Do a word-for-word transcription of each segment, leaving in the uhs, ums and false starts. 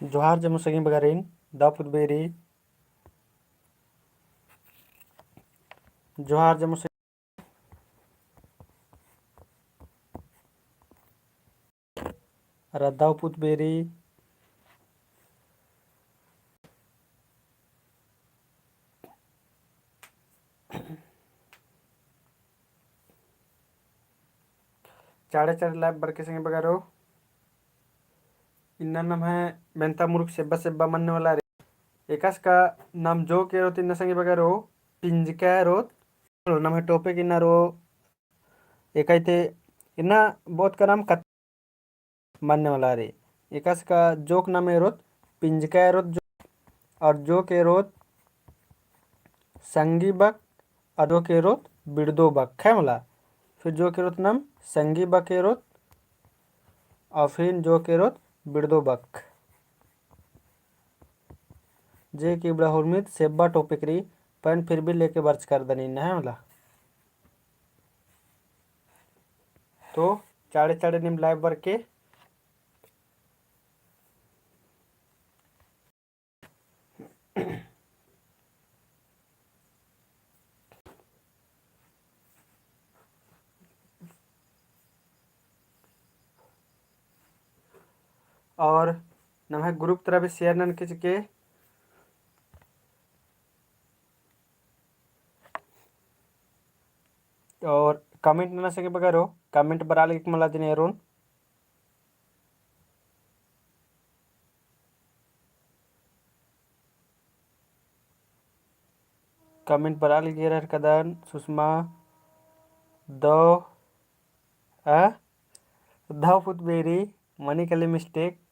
जोहार जम्मो संगी बगरिन, दव पुत बेरी। जोहार जम्मो संगी अरा दव पुत बेरी। चाड़े चाड़े live बरके संगी बगरो। इन्ना नम्है मेन्ता मुरुख सेब्बा सेब्बा मन्ने वाला रई। एकासे का नाम जोक एरोत इन्ना संगी बगरो, पिंजका एरोत। नम्है topic इन्ना रओ एकासे ते इन्ना बहुत का नाम कत्था मन्ने वाला रई। एकासे का जोक नाम एरोत पिंजका एरोत जोक, और जोक एरोत संगी बक, और जोक एरोत बिड़दो बक, है मला। फिर जोक एरोत नाम संगी बक एरोत, और फिर जोक एरोत बिड़दो बक। जे कि बड़ा हुरमित सेब्बा topic रई, पन फिर भी लेके बरचकर दनी इन्ना, है मला। तो चाड़े चाड़े नीम live बरके। और नम्है group तरा भी share ननके चिके। और comment नना संगी बगरो, comment बरआ लगी मला दिने एरोन। Comment बरआ लगी एरर कदन सुषमा दव, आ? दव पुत बेरी, मनी कली mistake।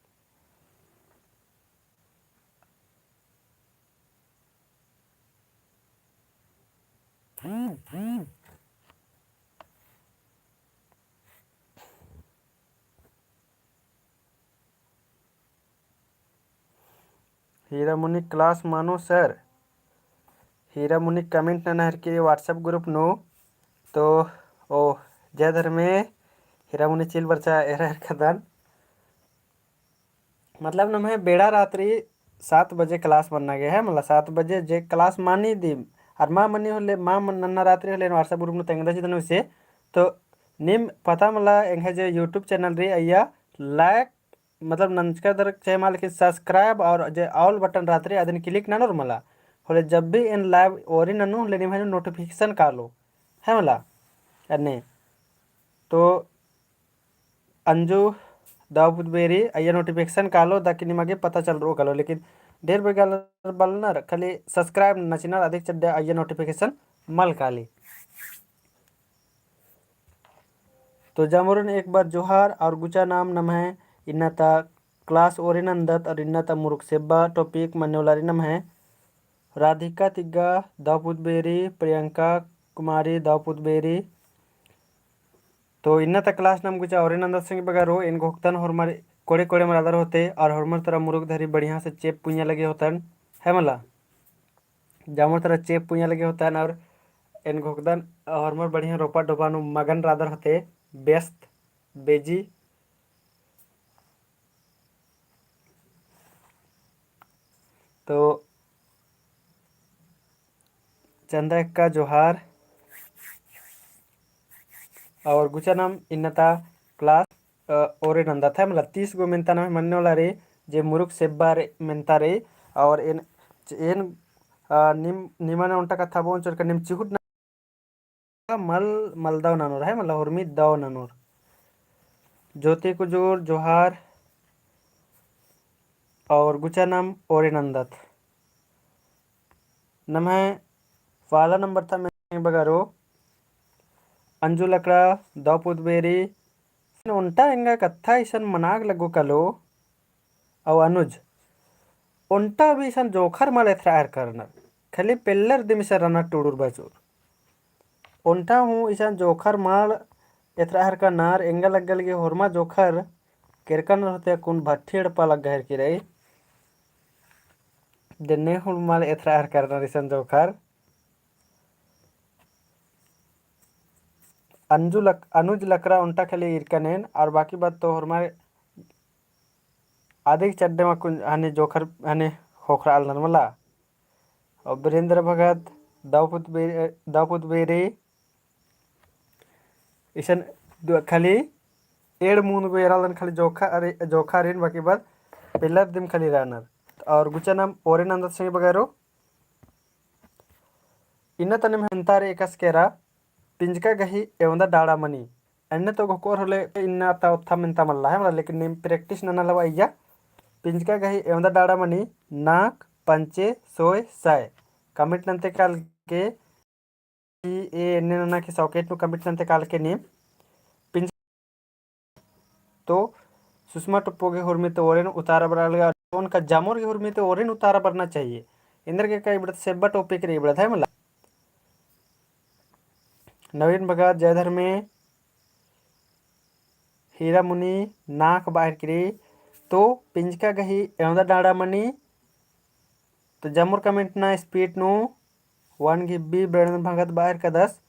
हीरा मुनी class मानो sir। हीरा मुनी comment नना हरके WhatsApp group नू। तो ओ जय धर्मे, हीरा मुनी चिल बरचा एरा हरकदन। मतलब नम्है बेड़ा रात्रि सात बजे class मन्ना गे है, मतलब सात बजे जे class मानी दिम, अर मा मनी होले, मा मन-, नन्ना रात्रि होले WhatsApp group नू तेंगदा चिदन उसे। तो नीम पता मला एंग्है जे YouTube channel रई अइय्या like मतलब नंजकर दर चाहे मा, लेकिन subscribe और जे all button रहत रई, अदिन click ननोर मला। होले जब भी एन live ओरी ननू, होले निम्है notification कालो, है मला। अन्ने। तो अंजू दव पुत बेरी, अइय्या notification कालो, ताकि निमागे पता चलरओ कालो। लेकिन ढेर बेगाल बलनर, खाली subscribe नना चिनर, अधिक चड्डे अइय्या notification मल काली। तो जामोरिन एक बार जोहार और गुचा नाम नम्है इन्ना ता class ओरे नन्दत और इन्ना ता मुरुख सेब्बा topic मन्ने वाला रई नम्है राधिका तिग्गा, दव पुत बेरी, प्रियंका कुमारी, दव पुत बेरी। तो इन्ना ता class नाम गुचा ओरे नन्दत संगी बगरो, एन घोखदन होरमर कोड़े कोड़े मल रअदर होते और होरमर तरा मुरुख धरी बढ़िया से चेंप पुइया लगे होतन, है मला। जामर तरा चेंप पुइया लगे होतन और एन घोखदन होरमर बढ़िया रोपा डोबा नू मगन रअदर होते, व्यस्त, busy। तो चंदा एक्का जोहार। और गुचा नाम इन्ना ता class अ, ओरे नन्दत है, मतलब, तीस गो मेन्ता नम्है मन्ने वाला रई, जे मुरुख सेब्बा रई, मेन्ता रई, और एन, एन, अ, निम, निमन ओन्टा कत्था बओन चोरका निम चिहुट ना मल, मल दव ननोर है, मतलब, होरमी दव ननोर। ज्योति कुजूर, जोहार, और गुचा नाम ओरे नन्दत। नम्है पहला नंबर ता में बगरो, अंजू लकड़ा, दव पुत बेरी, ओन्टा एंगा कत्था इसन मनाग लग्गो कालो, अउ अनुज, ओन्टा भी इसन जोंख़र मल एथरआ हेरका रअनर, खाली पेल्लर दिम इसन रअनर टुड़ुर बचुर। ओन्टा हूँ इसन जोंख़र मल एथरआ हेरका रअनर, एंगा लग्गा लगी होरमा जोंख़र केरका रअनर होते अक्कुन भट्ठी एड़पा लग्गा हेरकी रई। देन्ने हूँ मल एथरआ हेरका रअनर इसन जोंख़र। अंजू लक-, अनुज लकड़ा ओन्टा खाली ईरका नेन, और बाकी बात तो होरमा, अदिक चड्डे मा कुन हने जोखर हने खोखरा आलनर मला। और बीरेंद्र भगत, दौपुत बेरी, दौपुत बेरी, इसन दु-, खाली एंड़ मूंद गो एरालदन खाली जोखा अरे, जोखा रिन बाकी बाद pillar दिम खाली रअनर। और गुचा नाम ओरे नन्दत संगी बगरो। इन्ना तनिम हन्तार एकासे केरा, पिंजका गही एवंदा डाड़ा मनी। अन्ने तो घोकोर होले इन्ना ता ओत्था मेन्ता मल्ला है मला, लेकिन नीम practice नना लवा अइय्या। पिंजका गही एवंदा डाड़ा मनी, नाक, पंचे, सोय, साय। Comment नन्ते काल के ई ए एन्ने नना के socket नू commit नन्ते काल के नीम पिंज-, तो सुषमा टोप्पो गे हुरमी ते ओरेन उतारा बरआ लगा, ओनका जामोर गे हुरमी ते ओरेन उतारा बरना चाहिए। एन्देरगे का इबड़ा सेब्बा topic रई इबड़ा धाय मला। नवीन भगत, जय धर्मे, हीरा मुनी, नाक बाहर किरी, तो पिंजका गही एवंदा डाड़ा मनी, तो जामोर comment ना speed नू one घी B ब्रेंद्र भगत बाहर कदस।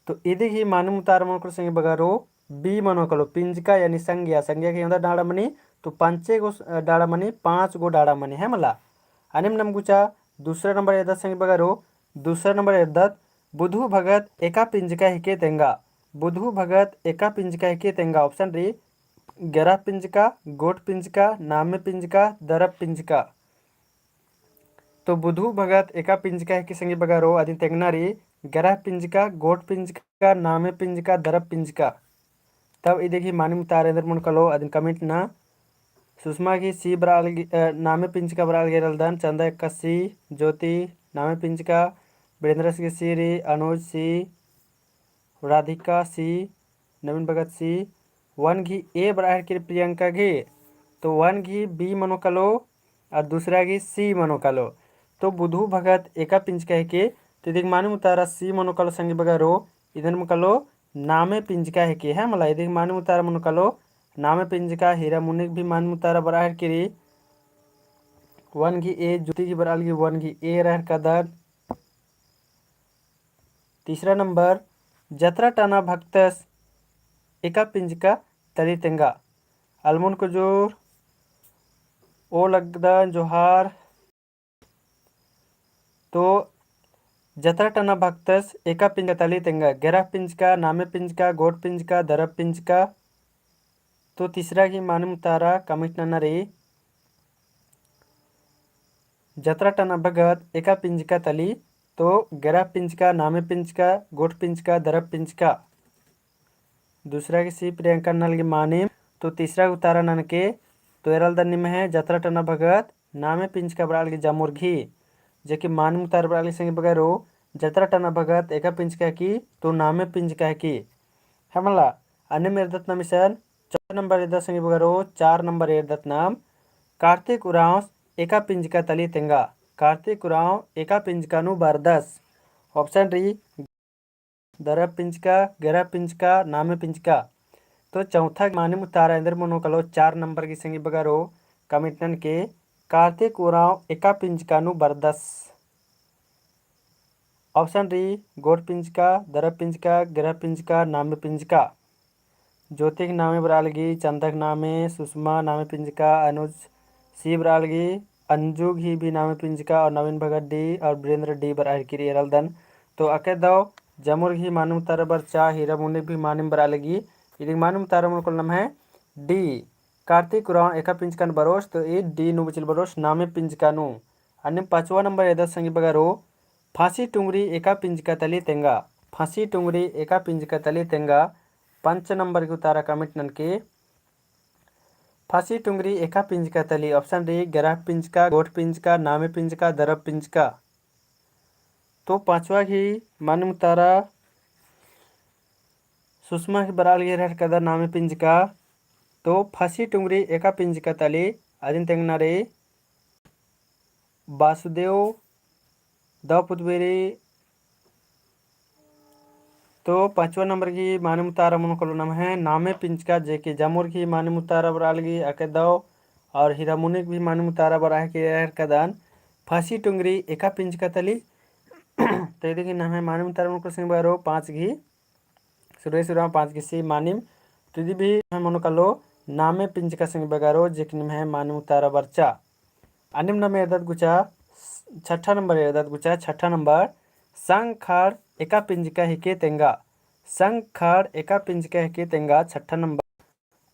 तो इदी घी मानिम उतारा मनो कलो संगी बगरो B मनो कलो पिंजका यानी संज्ञा, संज्ञा गही एवंदा डाड़ा मनी, तो पंचे गो, अ, डाड़ा मनी, पाँच गो डाड़ा मनी है मला। अनिम नम गुचा दूसरा नंबर एरदत संगी बगरो, दूसरा नंबर एरदत, बुधु भगत एका पिंजका हिके तेंगा। बुधु भगत एका पिंजका हिके तेंगा। Option रई, गेरा पिंजका, गोट पिंजका, नामे पिंजका, दरब पिंजका। तो बुधु भगत एका पिंजका हिके संगी बगरो, अदिन तेंगना रई, गेरा पिंजका, गोट पिंजका, नामे पिंजका, दरब पिंजका। तब इदी घी मानिम उतारा एन्देर मनो कलो अदिन comment ना। सुषमा घी C बरआ लगी, अ, नामे पिंजका बरआ लगी एरालदन, चंदा एक्का C, ज्योति नामे पिंजका, बीरेंद्रस घी C रई, अनुज C, राधिका C, नवीन भगत C, one घी A बरआ हेरकी रई प्रियंका घी, तो one घी B मनो कलो, और दूसरा घी C मनो कलो। तो बुधु भगत एका पिंजका हिके, तो इदी घी मानिम उतारा C मनो कलो संगी बगरो, इदन मनो कलो नामे पिंजका हिके है मला। इदी घी मानिम उतारा मनो कलो नामे पिंजका। हीरा मुनिक भी मानिम उतारा बरआ हेरकी रई। One घी A, ज्योति घी बरआ लगी one घी A रअर कदर। तीसरा नंबर, जतरा टना भगतस एका पिंजका तली तेंगा। अलमुन कुजूर, ओ लगदन जोहार। तो जतरा टना भगतस एका पिंजका तली तेंगा, गेरा पिंजका, नामे पिंजका, गोट पिंजका, दरब पिंजका। तो तीसरा घी मानिम उतारा comment नना रई। जतरा टना भगत एका पिंजका तली, तो गेरा पिंजका, नामे पिंजका, गोट पिंजका, दरब पिंजका। दूसरा घी C प्रियंका नना लगी मानिम, तो तीसरा उतारा ननके, तो एरालदन निम्है जतरा टना भगत नामे पिंजका बरआ लगी जामोर घी, जे कि मानिम उतारा बरआ लगी संगी बगरो, जतरा टना भगत एका पिंजका हिकी, तो नामे पिंजका हिकी। है मला, अन्नेम एरदत नाम इसन, चार नंबर एरदत संगी बगरो, चार नंबर एरदत नाम, कार्तिक उराँवस एका पिंजका तली तेंगा। कार्तिक उराँव एका पिंजका नू बरदस। Option रई, दरब पिंजका, गेरा पिंजका, नामे पिंजका। तो चौथा मानिम उतारा एन्देर मनो कलो चार नंबर घी संगी बगरो comment ननके, कार्तिक उराँव एका पिंजका नू बरदस। Option रई, गोट पिंजका, दरब पिंजका, गेरा पिंजका, नामे पिंजका। ज्योतिक नामे बरआ लगी, चंदक नामे, सुषमा नामे पिंजका, अनुज C बरआ लगी, अंजू घी भी नामे पिंजका और नवीन भगत D और बीरेंद्र D बरआ हेरकी रई एरालदन। तो अके दव जामोर घी मानिम उतारा बरचा, हीरा मुनिक भी मानिम बरआ लगी। इदी घी मानिम उतारा मनो कलो नम्है D, कार्तिक उराँव एका पिंजका नू बरोस, तो ई D नू बचिल बरोस, नामे पिंजका नू। अन्नेम पाँचवा नंबर एरदत संगी बगरो, फांसी टुंगरी एका पिंजका तली तेंगा। फांसी टुंगरी एका पिंजका तली तेंगा। पाँच नंबर घी उतारा comment ननके, फांसी टुंगरी एका पिंजका तली। Option रई, गेरा पिंजका, गोट पिंजका, नामे पिंजका, दरब पिंजका। तो पाँचवा घी मानिम उतारा सुषमा घी बरआ लगी रअर कदर नामे पिंजका। तो फांसी टुंगरी एका पिंजका तली, अदिन तेंगना रई, बासुदेव दव पुतबेरी। तो पाँचवा नंबर घी मानिम उतारा मनो कलो नम्है नामे पिंजका, जे कि जामोर घी मानिम उतारा बरआ लगी अके दव और हीरा मुनिक भी मानिम उतारा बरआ हेरकी रअर कदन, फांसी टुंगरी एका पिंजका तली। तो इदी घी नम्है मानिम उतारा मनो कलो संगी बगरो पाँच घी सुरई सुरई पाँच घी C मानिम। तो इदी भी मनो कालो नामे पिंजका संगी बगरो, जे कि निम्है मानिम उतारा बरचा। अन्नेम नाम एरदत गुचा, छठा नंबर एरदत गुचा, छठा नंबर, संग खड़ एका पिंजका हिके तेंगा। संग खड़ एका पिंजका हिके तेंगा, छठा नंबर।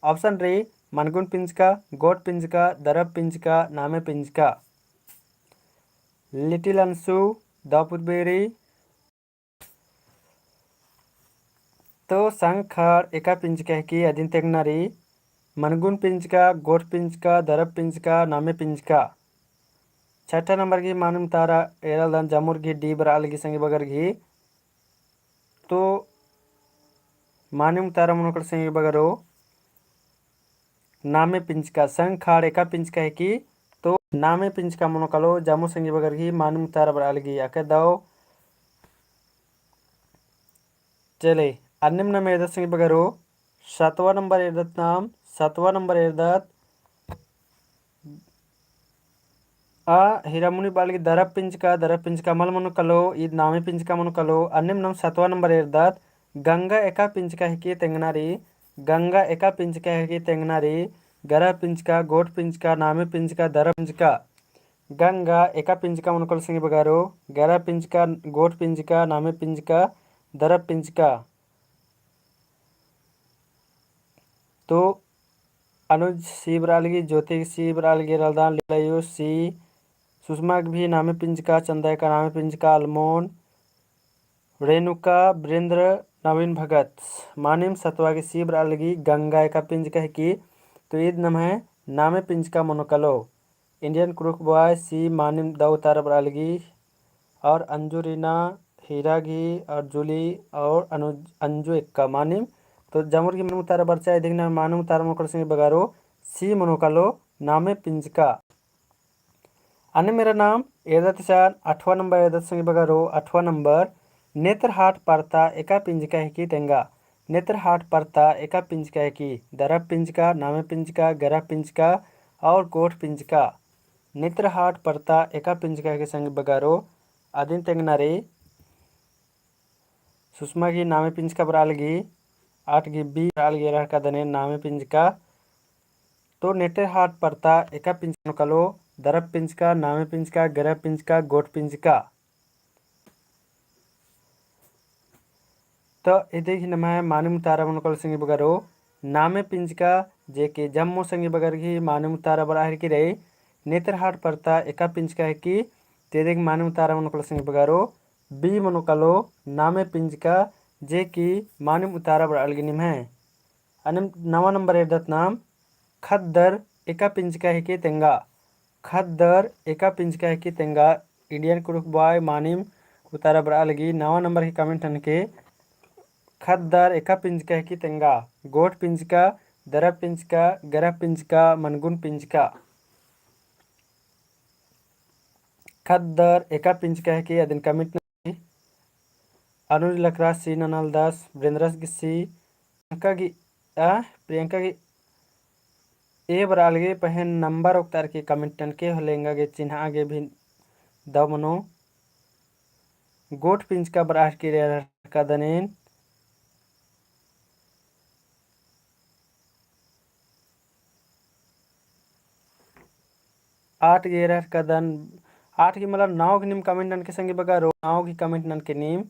Option रई, मनगुन पिंजका, गोट पिंजका, दरब पिंजका, नामे पिंजका। Little अंशु, दौपुरबेरी। तो संग खड़ एका पिंजका हिके, अदिन तेंगना रई, मनगुन पिंजका, गोट पिंजका, दरब पिंजका, नामे पिंजका। छठा नंबर गही मानिम उतारा एरालदन, जमुर गही D बरआ लगी संगी बगर गही। तो मानिम उतारा मनो कालो संगी बगरो, नामे पिंजका, संग खड़ एका पिंजका हिके, तो नामे पिंजका मनो कालो, जमुर संगी बगर गही मानिम उतारा बरआ लगी। अके दव चले, अन्नेम नाम एरदत संगी बगरो, सतवा नंबर एरदत नाम, सतवा नंबर एरदत। आ, हीरामुनी बरआ लगी दरब पिंजका, दरब पिंजका मल मनो कालो, ईद नामे पिंजका मनो कालो। अन्नेम नाम सतवा नंबर एरदत, गंगा एका पिंजका हिके तेंगना रई, गंगा एका पिंजका हिके तेंगना रई, गरह पिंजका, गोट पिंजका, नामे पिंजका, दरब पिंजका। गंगा एका पिंजका मनो कालो संगी बगरो, गरह पिंजका, गोट पिंजका, नामे पिंजका, दरब पिंजका। तो अनुज C बरआ लगी, ज्योति C बरआ लगी, एरालदन लिलायु C, सुषमा के भी नामे पिंजका, चंदा एका नामे पिंजका, अलमोन, रेणुका, वीरेंद्र, नवीन भगत। मानिम सतवा गही C बरआ लगी, गंगा एका पिंजका हिके, तो ईद नम्है नामे पिंजका मनो कालो। Indian कुँड़ुख़ बॉय C मानिम दव उतारा बरआ लगी, और अंजू रीना, हीरा गही और जूली और अनु-, अंजू एक्का मानिम। तो जमुर गही मानिम उतारा बरचा, इदी गही नाम मानिम उतारा मनो कालो संगी बगरो, C मनो कालो नामे पिंजका। अन्नेम एरा नाम एरदत इसन, अठवा नंबर एरदत संगी बगरो, अठवा नंबर, नेत्रहाट परता एका पिंजका हिके तेंगा। नेत्रहाट परता एका पिंजका हिके, दरब पिंजका, नामे पिंजका, गरह पिंजका और गोट पिंजका। नेत्रहाट परता एका पिंजका हिके संगी बगरो, अदिन तेंगना रई। सुषमा गही नामे पिंजका बरआ लगी, आठ गही B बरआ लगी, एरा हरका दने नामे पिंजका। तो नेत्रहाट परता एका पिंजका मनो कालो, दरब पिंजका, नामे पिंजका, गरह पिंजका, गोट पिंजका। तो इदी गही नम्है मानिम उतारा मनो कालो संगी बगरो, नामे पिंजका, जे कि जम्मो संगी बगर गही मानिम उतारा बरआ हेलरकी रई। नेत्रहाट परता एका पिंजका हिके, तो इदी गही मानिम उतारा मनो कालो संगी बगरो, B मनो कालो नामे पिंजका, जे कि मानिम उतारा बरआ लगी निम्है। अन्नेम नवा नंबर एरदत नाम, ख़द्दर एका पिंजका हिके तेंगा। ख़द्दर एका पिंजका हिके तेंगा। Indian कुँड़ुख़ बॉय मानिम उतारा बरआ लगी, नवा नंबर गही comment ननके। ख़द्दर एका पिंजका हिके तेंगा। गोट पिंजका, दरब पिंजका, गरह पिंजका, मनगुन पिंजका। ख़द्दर एका पिंजका हिके, अदिन comment ननके। अनुज लकड़ा C ननालदस, वीरेंद्रस गही C, प्रियंका गही, आ, प्रियंका गही A बरआ लगी, पहें नंबर ओक्तारकी comment ननके, होले एंगा गे चिन्हा गे भी दव मनो। गोट पिंजका बरआ हेलरकी रई हरका दनेन। आठ गही एरा हरका दन, आठ गही मतलब नौ गही नीम comment ननके संगी बगरो, नौ गही comment ननके नीम।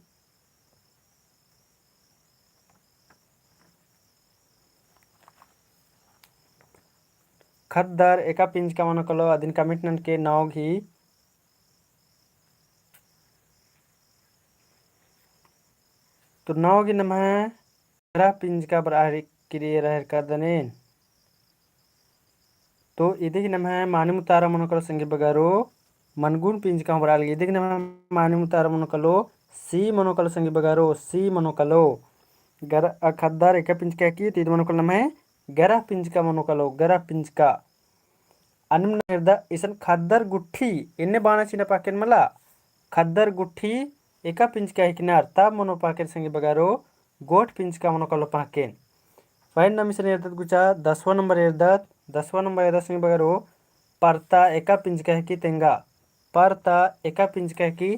ख़द्दर एका पिंजका मनो कालो, अदिन comment ननके नौ गही। तो नौ गही नम्है गरह पिंजका बरआ हेलरकी रई हरका दनेन। तो इदी गही नम्है मानिम उतारा मनो कालो संगी बगरो, मनगुन पिंजका हूँ बरआ लगी। इदी गही नम्है मानिम उतारा मनो कालो, C मनो कालो संगी बगरो, C मनो कालो। गर-, अ, ख़द्दर एका पिंजका हिके, तो इदी मनो कालो नम्है गरह पिंजका मनो कालो, गरह पिंजका। अन्नेम नाम एरदत इसन ख़द्दर गुट्ठी, एन्ने बाना चिन्हा पहें मला, ख़द्दर गुट्ठी एका पिंजका हिकनर, तब मनो पहें संगी बगरो, गोट पिंजका मनो कालो पहें। पहें नाम इसन एरदत गुचा, दसवाँ नंबर एरदत, दसवाँ नंबर एरदत संगी बगरो, परता एका पिंजका हिके तेंगा। परता एका पिंजका हिके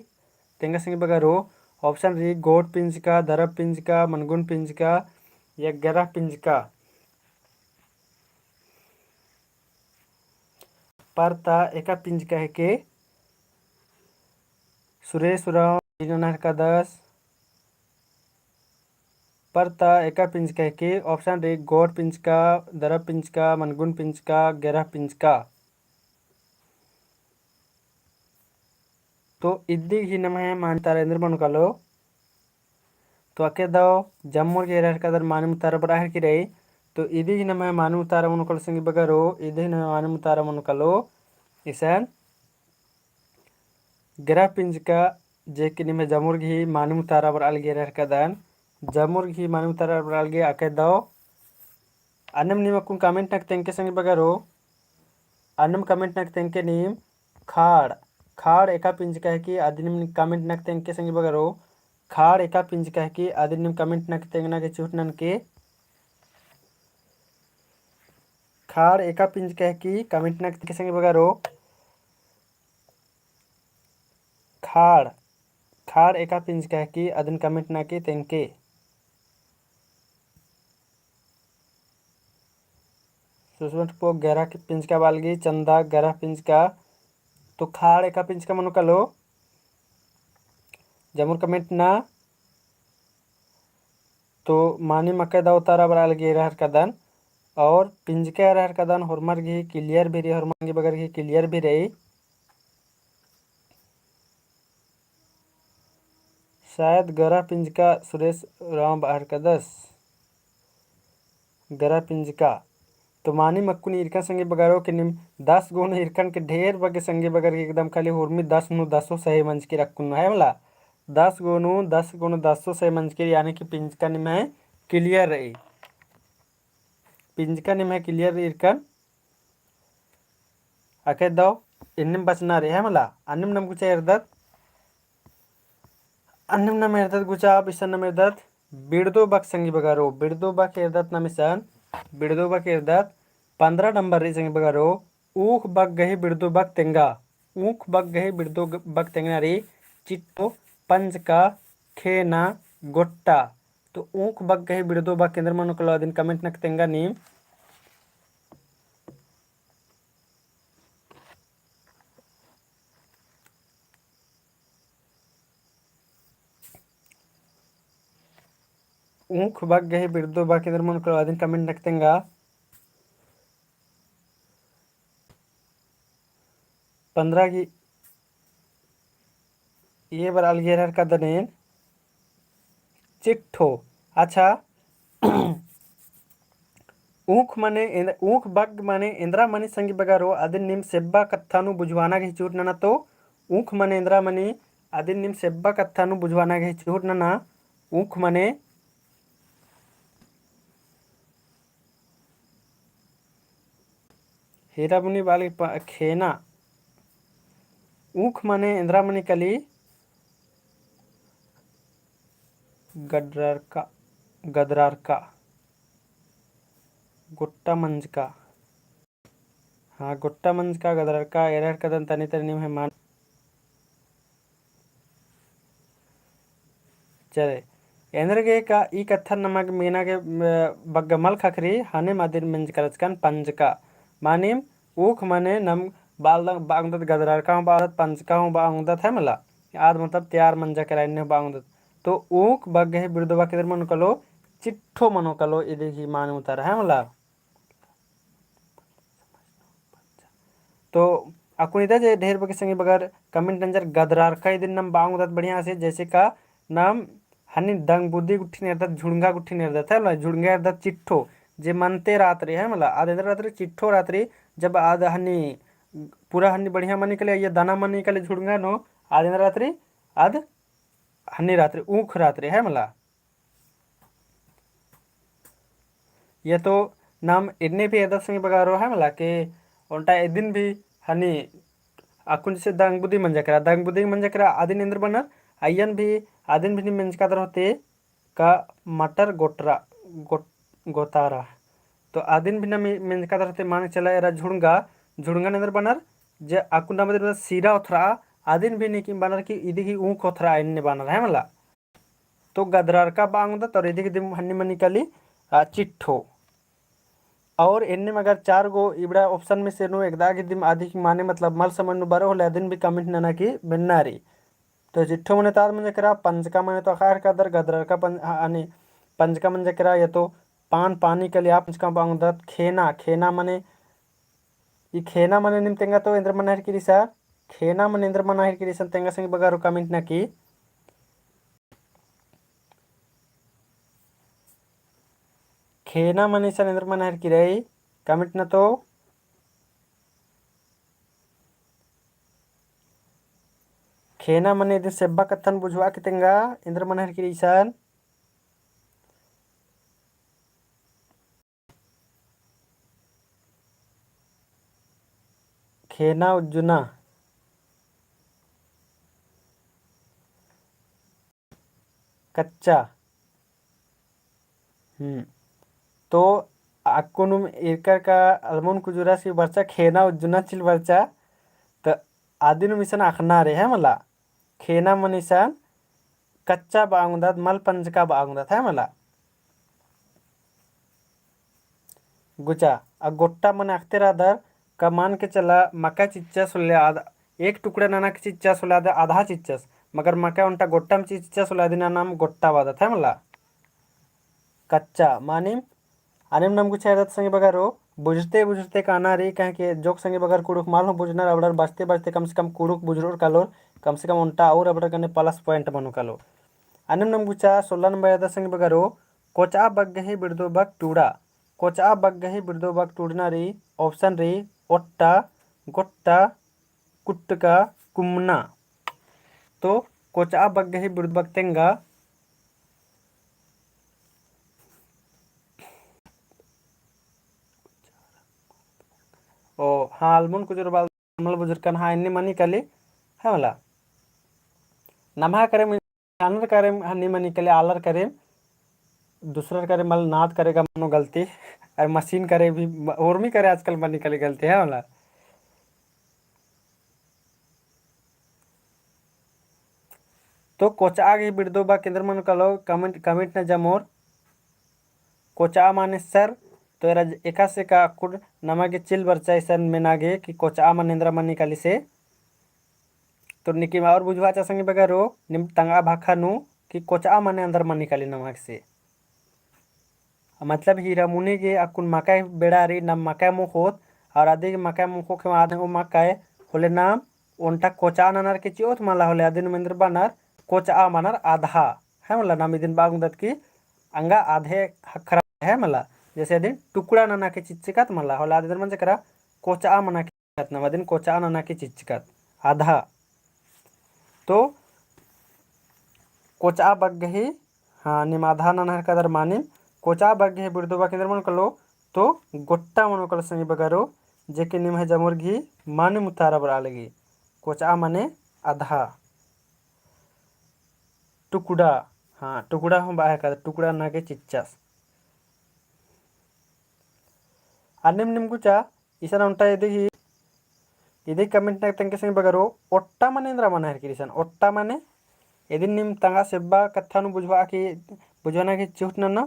तेंगा संगी बगरो, option रई गोट पिंजका, दरब पिंजका, मनगुन पिंजका या गरह पिंजका। परता एका पिंजका हेके। सुरेश उराँव, इन्ना नहरका दस। परता एका पिंजका हेके, option रे, गोर पिंजका, दरब पिंजका, मनगुन पिंजका, गेरह पिंजका। तो इदी ही नम्है मानिम उतारा एन्देर मनो कालो। तो अके दव जम्मुर गे एरा हेरकदन मानिम उतारा बरआ हेरकी रई। तो इदी ही नम्है मानिम उतारा मनो कालो संगी बगरो, इदी ही नम्है मानिम उतारा मनो कालो। इसन गेरह पिंजका जे कि निम्है जम्मुर गही मानिम उतारा बरआ लगी एरा हेरकदन, जम्मुर गही मानिम उतारा बरआ लगी। अके दव अन्नेम नीम अक्कुन comment नक तेंगके संगी बगरो, अन्नेम comment नक तेंगके नीम खाड़, खाड़ एका पिंजका हेके अदिन नीम comment नक तेंगके संगी बगरो, खाड़ एका पिंजका हेके अदिन नीम comment नक तेंगना गे चिहुट ननके। खाड़ एका पिंजका हेके comment नक तेंगके संगी बगरो। खाड़, खाड़ एका पिंजका हेके अदिन comment नके तेंगके। सुसमट पो गेरह पिंजका बआ लगी, चंदा गेरह पिंजका। तो खाड़ एका पिंजका मनो कालो। जम्मुर comment ना। तो मानिम अके दव उतारा बरआ लगी एरा हेरकदन। और पिंजका एरा हेरकदन होरमर गही clear भी रई, होरमर संगी बगर गही clear भी रई। शायद गेरह पिंजका सुरेश उराँव बआ हेरकदस। गेरह पिंजका। तो मानिम अक्कुन ईरकन संगी बगरो कि नीम दस गो नू ईरकन के ढेर बग्गे संगी बगर के एकदम खाली हुरमी दस नू दसो सही मंजकी रई अक्कुन नू है मला। दस गो नू, दस गो नू दसो सही मंजकी रई, यानी कि पिंजका निम्है clear रई। पिंजका निम्है clear रई ईरकन। अके दव इन्निम बचना रई है मला। अन्निम नम गुचा एरदत। अन्निम नम एरदत गुचा, अब इसन नम एरदत बिड़दो बक संगी बगरो, बिड़दो बक एरदत नम इसन, बिड़दो बक एरदत पन्द्रह नंबर रई संगी बगरो। ऊख बक गही बिड़दो बक तेंगा, ऊख बक गही बिड़दो ग-, बक तेंगना रई चिट्ठो, पंजका, खेना, गोट्टा। तो ऊख बक गही बिड़दो बक एन्देर मनो कालो अदिन comment नक तेंगा नीम। ऊख बक गही बिड़दो बक एन्देर मनो कालो अदिन comment नक तेंगा। पन्द्रह गही ए बरआ लगी एरा हेरकदन एन चिट्ठो। अच्छा, ऊख मने एन-, ऊख बक मने एन्दरा मनी संगी बगरो, अदिन नीम सेब्बा कत्था नू बुझवाना गही चिहुट नना। तो ऊख मने एन्दरा मनी, अदिन नीम सेब्बा कत्था नू बुझवाना गही चिहुट नना। ऊख मने हीरा बुनी बाली प-, खेना। ऊख मने एन्दरा मनी कली गदरारका, गदरारका, गोट्टा मंजका। हाँ, गोट्टा मंजका, गदरारका, एरा हेरकदन तनी तनी निम्है मान। चले, एन्देर गे का ई कत्थन नमा गे मेना गे, अ, बग्गे मल ख़क्खरी, हनेम अदिन मेंजका रहचकन पंजका। मानिम ऊख मने नम बाल बआ ओंगदत, गदरारका हूँ बआ ओंगदत, पंजका हूँ बआ ओंगदत है मला। आद मतलब तैयार मंजा केरा एन्ने बआ ओंगदत। तो ऊख बक गही बिड़दो बक एन्देर मनो कालो, चिट्ठो मनो कालो, इदी ही मानिम उतारा है मला। तो अक्कुन इदा जे ढेर बग्गे संगी बगर comment नंजर गदरारका इदिन नम बआ ओंगदत बढ़िया से, जैसे का नम हनी दंगबुदी गुट्ठिन एरदत, झुड़ंगा गुट्ठिन एरदत, है ना? झुड़ंगा एरदत चिट्ठो, जे मनते रात रई, है मला? आद एन्देर रात रई, चिट्ठो रात रई, जब आद हनी पूरा हनी बढ़िया मनी कले, ये दाना मनी कले झुड़ंगा नू, आद एन्देर रात रई, आद हनी रात रई, ऊख रात रई, है मला? ये तो नाम इन्ने भी एरदत संगी बगरो है मला के ओन्टा इदिन भी हनी अक्कुन जैसे दंगबुदी मंजा केरा, दंगबुदी मंजा केरा अदिन एन्देर बअनर, अइय्यन भी अदिन भी नीम मेंजका दरा होते का मटर गोटरा, गोट-, गोतारा। तो अदिन भी नीम मेंजका दरा होते मान चला एरा झुड़ंगा, झुड़ंगा एन्देर बअनर, जे अक्कुन नाम अदिन सीरा ओथरा, अदिन भी नीम बअनर कि इदी ही ऊख ओथरा एन्ने बअनर है मला। तो गदरारका बआ ओंगदत और इदी ही दिम हन्नी मनी कली, आ, चिट्ठो। और एन्नेम अगर चार गो इबड़ा option में से नू एकदा गे दिम अदिक माने मतलब मल समझ नू बरओ होले अदिन भी comment नना की बेन्ना रई। तो चिट्ठो मने तात मंजा केरा, पंजका मने तो अख़आ हेलरकदर, गदररका पं-, अ-, अने पंजका मंजा केरा या तो पान पानी के लिए आप पंजका बआ ओंगदत, खेना, खेना मने, ई खेना मने नीम तेंगा तो एन्देर मना हेलरकी रई इसन, खेना मने एन्देर मना हेलरकी रई इसन तेंगा संगी बगरो comment नना की। खेना मने इसन एन्देर मना हेलरकी रई, comment नना तो। खेना मने इदिन सेब्बा कत्थन बुझुआ की तेंगा एन्देर मना हेलरकी रई इसन। खेना उज्जना। कच्चा। हम्म। तो अक्कुनुम ईरकर का अलमुन कुजुरस की बरचा खेना उज्जना चिल बरचा। तो अदिनुम इसन अख़ना रई है मला। खेना मने इसन कच्चा बआ ओंगदत, मल पंजका बआ ओंगदत है मला। गुचा, आ गोट्टा मने अख़ते रअदर का मान के चला मका चिच्चस होले आध-, एक टुकड़ा नना के चिच्चस होले आध-, आधा चिच्चस, मगर मका ओन्टा गोट्टा में चिच्चस होले अदिन नाम गोट्टा बअदत है मला। कच्चा, मानिम अनिम नम गुचा एरदत संगी बगरो, बुझते बुझते काना रई, काहे कि जोक संगी बगर कुँड़ुख़ मल हूँ बुझनर अबड़र बचते बचते कम से कम कुँड़ुख़ बुझरोर कालोर, कम से कम ओन्टा और अबड़र गने plus point मनो कालो। अनिम नम गुचा सोला नंबर एरदत संगी बगरो, कोचआ बग्गही बिड़दो बक टूड़ा। कोचआ बग्गही बिड़दो बक टूड़ना रई, option रई, ओट्टा, गोट्टा, कुट्टका, कुमना। तो कोचआ बग्गही बिड़दो बक तेंगा। ओ, हाँ, अलमुन कुजुर बाल मल बुझुरकन, हाँ, एन्ने मनी काली, है मला। नम्हा करेम, आनर करेम, हाँ, नी मनी काली, आलर करेम, दूसरर करे मल नाद करे का मनो गलती, अर मशीन करे भी, म-, उर्मी करे आजकल मनी काली गलती, है मला। तो कोचआ गही बिड़दो बक एन्देर मनो कालो comment, comment नंजा मोर। कोचआ माने सर, तो एरा एकासे का अक्कुन नमा गे चिल बरचा इसन मेना गे कि कोचआ माने एन्दरा मनी काली से। तो निकिम और बुझुआ चा संगी बगरो, नीम तंगआ भाखा नू कि कोचआ माने एन्दरा मनी काली नमा गे से। मतलब हीरा मुनी गे अक्कुन मकई बेड़ा रई, नाम मकई मोख़ोत, और अदी गे मकई मोख़ो के बाद ओ मकई होले नाम ओन्टा कोचआ ननर के चिओत मला होले अदिन एन्दर बअनर कोचआ मनर आधा, है मला। नाम इदिन बआ ओंगदत कि अंगा आधे ख़क्खरा है मला, जैसे अदिन टुकड़ा नना के चिच्चकत मला होले अदिन मंजा केरा कोचआ मना के चिच्चकत, नाम अदिन कोचआ नना के चिच्चकत, आधा। तो कोचआ बग्गही, हाँ, नीम आधा ननर कदर मानिम, कोचआ बग्गही बिड़दो बक एन्दर मनो कालो, तो गोट्टा मनो कालो संगी बगरो, जेके निम्है जमुर गही मानिम उतारा बरआ लगी। कोचआ माने आधा। टुकड़ा, हाँ, टुकड़ा हूँ बआ है का, टुकड़ा नना के चिच्चस। अन्नेम नीम गुचा, इसन ओन्टा इदी ही, इदी comment नना तेंगके संगी बगरो, ओट्टा माने एन्दरा मना हेलरकी रई इसन, ओट्टा माने, इदिन नीम तंगआ सेब्बा कत्था नू बुझुआ की, बुझुआना की चिहुट नना।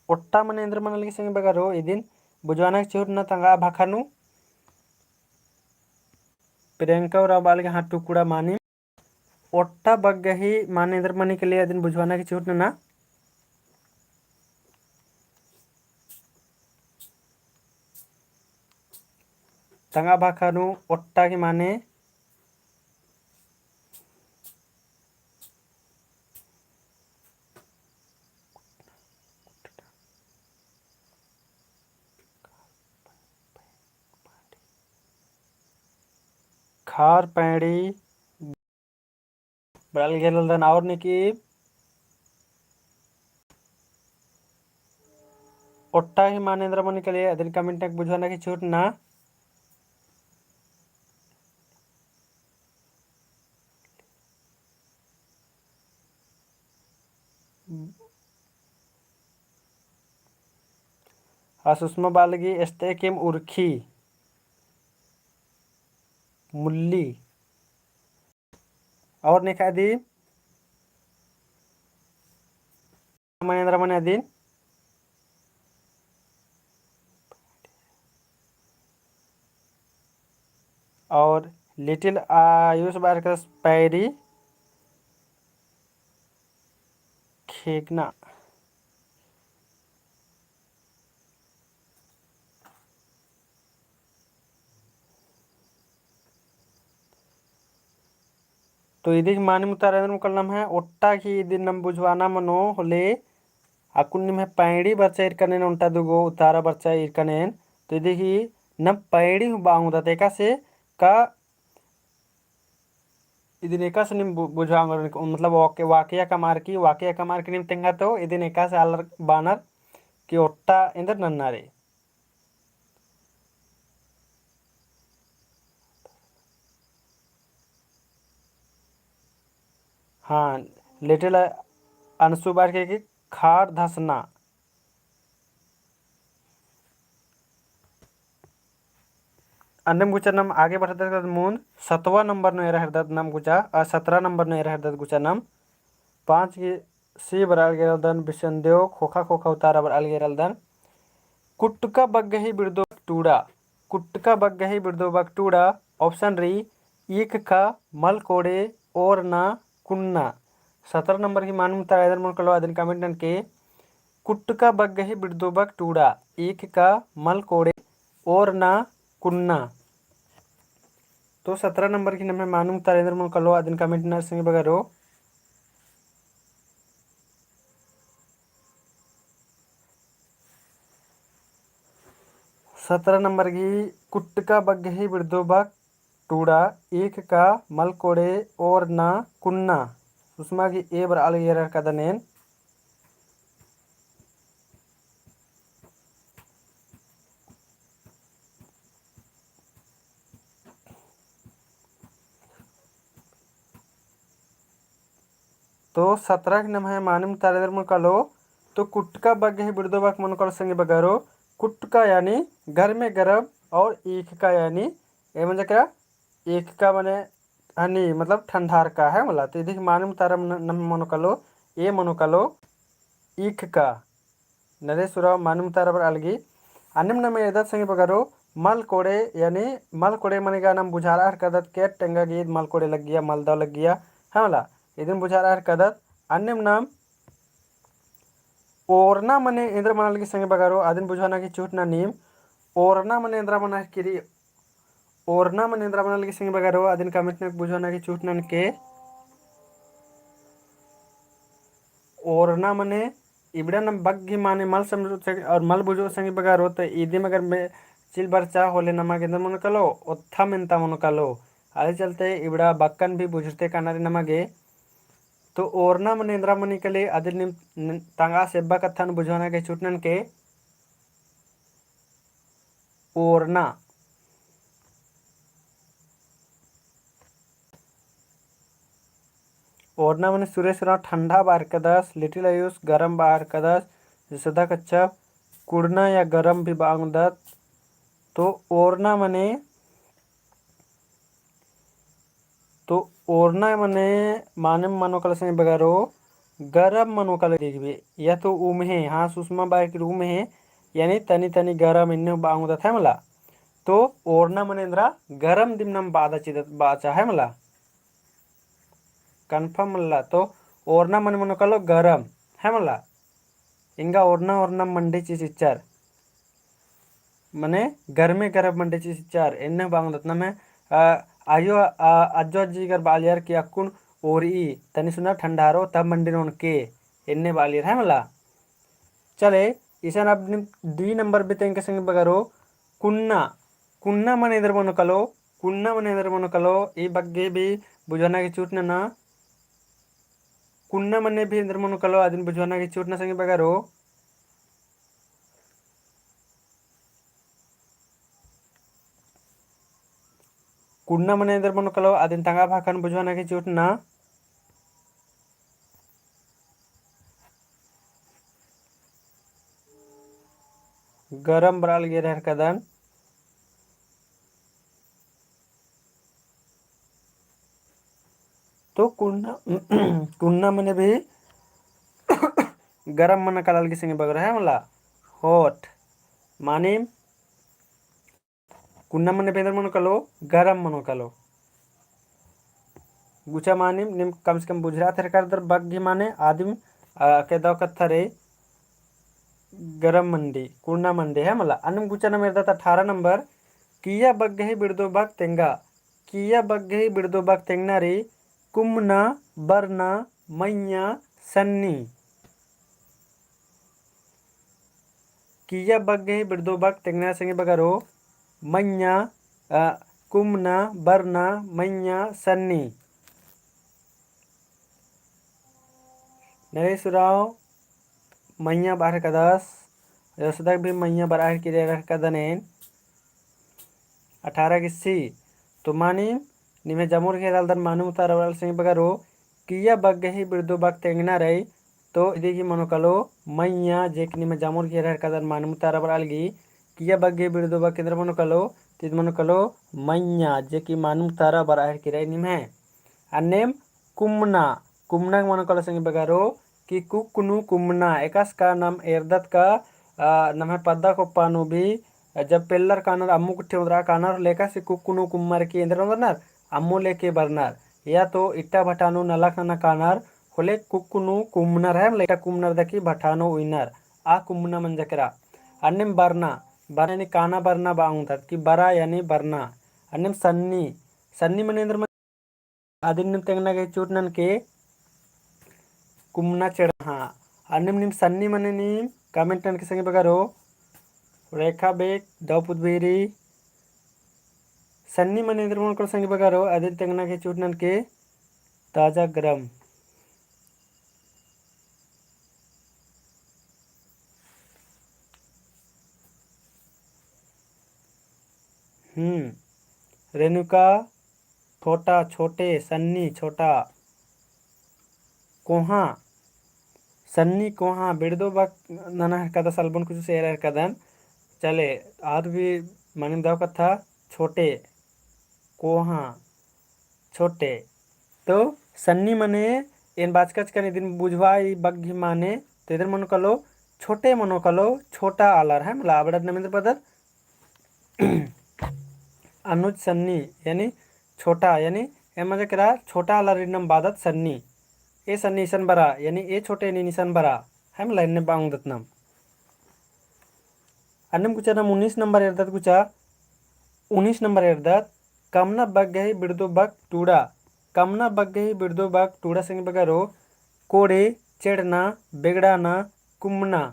ओट्टा माने एन्दरा मना लगी संगी बगरो, इदिन बुझुआना की चिहुट नना तंगआ भाखा नू। प्रियंका उराँव बआ लगी, हाँ, टुकड़ा मानिम। ओट्टा बग्गही माने एन्दरा मनी काली अदिन बुझुआना की चिहुट नना। तंगआ भाखा नू ओट्टा गही माने खार पैंड़ी। बड़ल गेलदन और निकी ओट्टा ही माने एन्दरा मनी काली अदिन comment नना की बुझुआना की चिहुट नना। आ सुषमा बआ लगी एस्ते किम उरखी मुल्ली। और नेखा दी माने एन्दरा मनी अदिन। और little आयुष बरआ लगदस पैरी खेकना। तो इदिक मानिम उतारा एन्देर मनो कालो नम्है ओट्टा की इदिन नम बुझवाना मनो होले अक्कुन निम्है पैड़ी बरचा ईरकन एन ओन्टा दुगो उतारा बरचा ईरकन एन। तो इदिक नम पैड़ी हूँ बआ ओंगदत एकासे का इदिन एकासे नीम बु-, बुझवा ओंगोर, मतलब वाक्य, वाक्य कमअर की, वाक्य कमअर की नीम तेंगा तो इदिन एकासे आलर बअनर कि ओट्टा एन्देर नन्ना रे। हाँ, little अंशु बरआ लगी कि खाड़ धसना। अन्नेम गुचा नम आगे बढ़दत मुन्द सतवा नंबर नू एरा हेलदत नम गुचा, आ, सतरा नंबर नू एरा हेलदत गुचा नम। पाँच की सी बरआ लगी रअदन बिसनदेव, खोखा खोखा उतारा बरआ लगी रअदन। कुट्टका बग्गही बिड़दो बक टूड़ा, कुट्टका बग्गही बिड़दो बक टूड़ा, option रई, ईख का, मल कोड़े, ओरना, कुन्ना। सतरा नंबर की मानिम उतारा एन्देर मनो कालो अदिन comment ननके। कुट्टका बग्गही बिड़दो बक टूड़ा, ईख का, मल कोड़े, ओरना, कुन्ना। तो सतरा नंबर की नम्है मानिम उतारा एन्देर मनो कालो अदिन comment ननर संगी बगरो। सतरा नंबर की कुट्टका बग्गही बिड़दो बक टूड़ा, ईख का, मल कोड़े, ओरना, कुन्ना। सुषमा की ए बरआ लगी एरा हेलरकदन एन। तो सतरा की नम्है मानिम उतारा एन्देर मनो कालो, तो कुट्टका बग्गही बिड़दो बक मनो कालो संगी बगरो, कुट्टका यानी गरमे गरम और ईख का यानी, ए मंजा केरा, ईख का मने हनी, मतलब ठंडारका है मला। तो इदिक मानिम उतारा नम्है मनो कालो, ए मनो कालो, ईख का। नरेश उराँव मानिम उतारा बरआ लगी। अन्नेम नम एरदत संगी बगरो मल कोड़े, यानी मल कोड़े मने गा नम बुझारआ हेलरकदत के टेंगा गे ईद मल कोड़े लग्गिया, मल दव लग्गिया, है मला। इदिन बुझारआ हेलरकदत। अन्नेम नम ओरना मने एन्देर मना लगी संगी बगरो, अदिन बुझवाना की चुहटना नीम। ओरना मने एन्दरा मना हेलरकी रई, ओरना मने एन्दरा मना लगी संगी बगरो, अदिन comment ननके बुझवाना की चुहटना ननके। ओरना मने इबड़ा नम बग्गी माने मल समझो संगी, और मल बुझो संगी बगरो, तो इदिम अगर चिल बरचा होले नमा गे एन्देर मनो कालो, ओत्था मेन्ता मनो कालो। अदी चलते इबड़ा बक्कन भी बुझुरते काना रई नमा गे। तो ओरना मने एन्दरा मनी काली, अदिन नीम तंगआ से एब्बा कत्थन बुझवाना की चुहटना ननके। ओरना। ओरना मने सुरेश उराँव ठंडा बआ हेलरकदस, little आयुष गरम बआ हेलरकदस, जसोदा कच्छप कुड़ना या गरम भी बआ ओंगदत। तो ओरना मने तो ओरना मने मानिम मनो कालो संगी बगरो, गरम मनो कालो दिगबे। या तो उम्हे, हाँ, सुषमा बरआ लगी उम्हे, यानी तनी तनी गरम एन्ने बआ ओंगदत है मला। तो ओरना मने एन्दरा गरम दिम नम बअदा चिदत बाचा है मला। Confirm मला। तो ओरना मने मनो कालो गरम है मला। एंगा ओरना ओरना मंडी चिच्चर। मने गरमे गरम मंडी चिच्चर, एन्ने बआ ओंगदत नम्है, अ, आयो, अ, अज्जो अज्जी गर बआलियर कि अक्कुन ओरई, तनी सुना ठंडारो तब मंडी नू ओनके, एन्ने बआलियर है मला। चले, इसन अब नीम D नंबर भी तेंगके संगी बगरो, कुन्ना, कुन्ना मने एन्दर मनो कालो, कुन्ना मने एन्दर मनो कालो, ई बग्गे भी बुझवाना की चुहटना ना। कुन्ना मने भी एन्दर मनो कालो, अदिन बुझवाना की चुहटना संगी बगरो। कुन्ना मने एन्दर मनो कालो, अदिन तंगआ भाखन बुझवाना की चुहटना। गरम बरआ लगी रहर कदन। तो कुन्ना, कुन्ना मने भी गरम मना काला लगी संगी बगरो है मला, hot। मानिम कुन्ना मने बे एन्देर मनो कालो, गरम मनो कालो। गुचा मानिम, नीम कम से कम बुझरआ थेरका रअदर बग्गे माने आदिम, आ, के दव कत्था रई, गरम मंडी, कुन्ना मंडी है मला। अन्नेम गुचा नम एरदत अठारह नंबर, किया बग्गे ही बिड़दो बक तेंगा। किया बग्गे ही बिड़दो बक तेंगना रई, कुमना, बरना, मइय्याँ, सन्नी। किया बग्गे ही बिड़दो बक तेंगना संगी बगरो, मइय्याँ, अ, कुमना, बरना, मइय्याँ, सन्नी। नरेश उराँव मइय्याँ बरआ हेलरकदस, योसदक भी मइय्याँ बरआ हेलरकी रअदन एन। अठारह की सी, तो मानिम, निम्है जमुर गही एरा लगदन मानिम उतारा बरआ लगी संगी बगरो, किया बग्गे ही बिड़दो बक तेंगना रई, तो इदी गही मनो कालो मइय्याँ, जे कि निम्है जमुर गही एरा लगदन मानिम उतारा बरआ लगी, किया बग्गे ही बिड़दो बक एन्देर मनो कालो, तो इदी मनो कालो मइय्याँ, जे कि मानिम उतारा बरआ हेलरकी रई निम्है। अन्नेम कुमना, कुमना मनो कालो संगी बगरो कि कुक्कु नू कुमना, एकासे का नाम एरदत का, आ, नम्है पद्दा कोप्पा नू भी, आ, जब पेल्लर कानर अम्मु गुट्ठी ओन्द्रआ कानर होले एकासे कुक्कु नू कुम्मर की एन्देर ओन्द्रनर, अम्मु लेके बरनर। या तो इट्टा भटा नू नलख नना कानर होले कुक्कु नू कुमनर है, मतलब इट्टा कुमनर दकी भटा नू उइनर। आ कुमना मंजा केरा। अन्नेम बरना, बरना यानी काना बरना बआ ओंगदत कि बरा यानी बरना। अन्नेम सन्नी, सन्नी मने एन्देर अदिन नीम तेंगना गे चूट ननके कुमना चेड़ना। अन्नेम नीम सन्नी मने नीम comment ननके संगी बगरो। रेखा बेक दव पुत बेरी। सन्नी मने एन्देर मनो कालो संगी बगरो, अदिन तेंगना गे चूट ननके ताजा गरम। हम्म, रेणुका छोटा, छोटे, सन्नी, छोटा। कोहाँ, सन्नी कोहाँ, बिड़दो बक नना हेलरकदस, अलबन कुछ से एरा हेलरकदन। चले, आद भी मानिम दव कत्था, छोटे, कोहाँ, छोटे। तो सन्नी मने एन बाचकन चिकन इदिन बुझवा ई बग्गे माने, तो एन्देर मनो कालो, छोटे मनो कालो, छोटा आलर है, मतलब अबड़ा नम एन्देर बअदत अनुज सन्नी, यानी छोटा, यानी एम मजा केरा छोटा आलर इन्नम बअदत सन्नी। ए सन्नी इसन बरा, यानी ए छोटे नीन इसन बरा, है मला एन्ने बआ ओंगदत नम। अन्नेम गुचा नम उन्नीस नंबर एरदत गुचा, उन्नीस नंबर एरदत, कमना बग्गे ही बिड़दो बक टूड़ा, कमना बग्गे ही बिड़दो बक टूड़ा संगी बगरो, कोड़े, चेड़ना, बेगड़ाना, कुमना।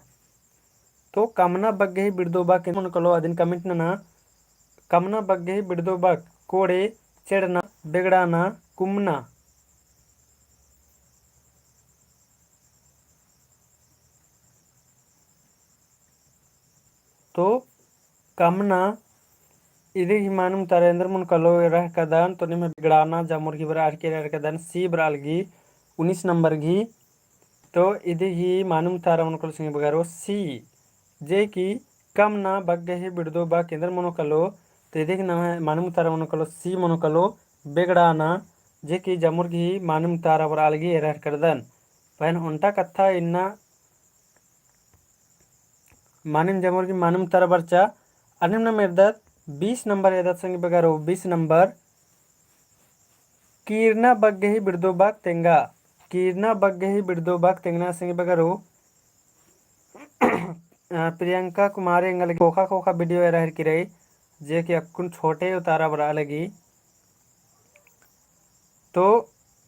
तो कमना बग्गे ही बिड़दो बक एन्देर मनो कालो अदिन comment नना। कमना बग्गे ही बिड़दो बक कोड़े, चेड़ना, बेगड़ाना, कुमना। तो कमना इदी गही मानिम उतारा एन्देर मनो कालो एरा हेलरकदन, तो निम्है बेगड़ाना जमुर गही बरआ हेलरकी एरा हेलरकदन, सी बरआ लगी, उन्नीस नंबर गही। तो इदी गही मानिम उतारा मनो कालो संगी बगरो सी, जे कि कमना बग्गे ही बिड़दो बक एन्देर मनो कालो, तो इदी गही नम्है मानिम उतारा मनो कालो सी मनो कालो बेगड़ाना, जे कि जमुर गही मानिम उतारा बरआ लगी एरा हेलरकदन। पहें ओन्टा कत्था इन्ना मानिम जमुर गही मानिम उतारा बरचा। अन्नेम नम एरदत बीस नंबर एरदत संगी बगरो, बीस नंबर। कीरना बग्गे ही बिड़दो बक तेंगा। कीरना बग्गे ही बिड़दो बक तेंगना संगी बगरो। अ, प्रियंका कुमारी एंगा लगी ख़ोख़ा ख़ोख़ा video एरा हेलरकी रई, जे कि अक्कुन छोटे उतारा बरआ लगी। तो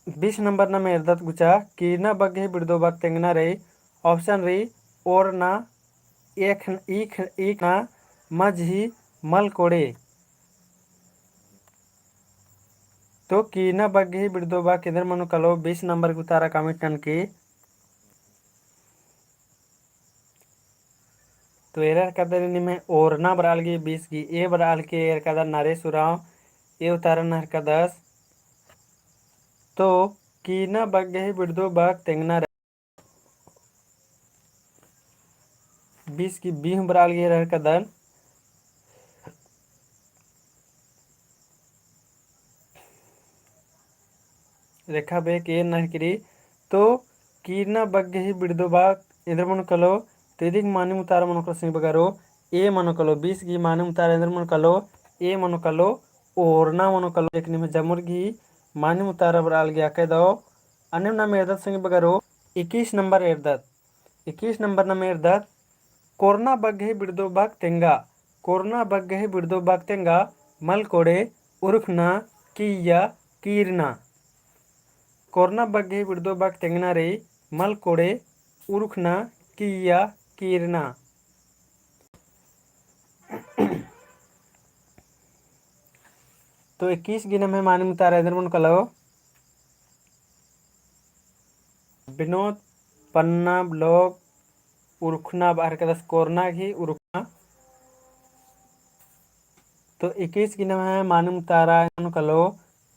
बीस नंबर नम एरदत गुचा, कीरना बग्गे ही बिड़दो बक तेंगना रई, option रई, ओरना, ईख, ईख, ईखना, मझी, मल कोड़े। तो कीरना बग्गे ही बिड़दो बक एन्देर मनो कालो, बीस नंबर गही उतारा comment ननके। तो एरा हेलरकदन निम्है ओरना बरआ लगी, बीस गही ए बरआ लगी, एरा हेलरकदन नरेश उराँव, ए उतारा नना हेलरकदस। तो कीरना बग्गे ही बिड़दो बक तेंगना रई। बीस गही बी हूँ बरआ लगी एरा हेलरकदन। रेखा बेक ए नना हेलरकी रई। तो कीरना बग्गे ही बिड़दो बक एन्देर मनो कालो, तो इदी गही मानिम उतारा मनो कालो संगी बगरो, ए मनो कालो, बीस गही मानिम उतारा एन्देर मनो कालो, ए मनो कालो, ओरना मनो कालो, जेक निम्है जमुर गही मानिम उतारा बरआ लगी। अकय दव अन्नेम नाम एरदत संगी बगरो, इक्कीस नंबर एरदत। इक्कीस नंबर नाम एरदत, कोरना बग्गही बिड़दो बाक तेंगा, कोरना बग्गही बिड़दो बाक तेंगा, मल कोड़े उरुखना किइय्या कीरना। कोरना बग्गही बिड़दो बाक तेंगना रई, मल कोड़े उरुखना किइय्या कीरना। तो इक्कीस गही नम्है मानिम उतारा एन्देर मनो कालो, बिनोद पन्ना vlog उरुखना बअर कदस, कोरना गही उरुखना। तो इक्कीस गही नम्है मानिम उतारा मनो कालो,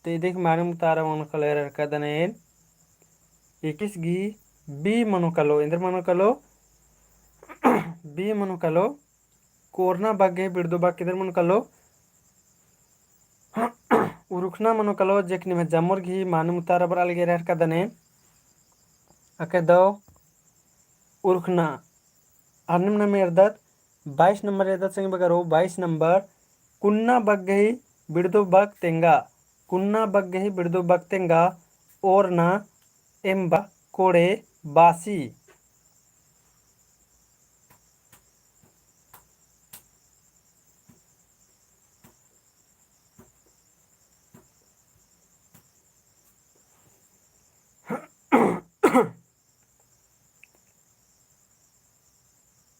तो इदिक मानिम उतारा मनो कालो एरर कदन एन। इक्कीस गही B मनो कालो, एन्देर मनो कालो, B मनो कालो, कोरना बग्गही बिड़दो बाक एन्देर मनो कालो, उरुखना मनो कालो, जेक निम्है जमुर गही मानिम उतारा बरआ लगी एरर कदन एन। अकय दव उरुखना। अन्नेम नाम एरदत, बाईस नंबर एरदत संगी बगरो, बाईस नंबर, कुन्ना बग्गही बिड़दो बाक तेंगा, कुन्ना बग्गही बिड़दो बाक तेंगा, ओरना एम्बा कोड़े बासी।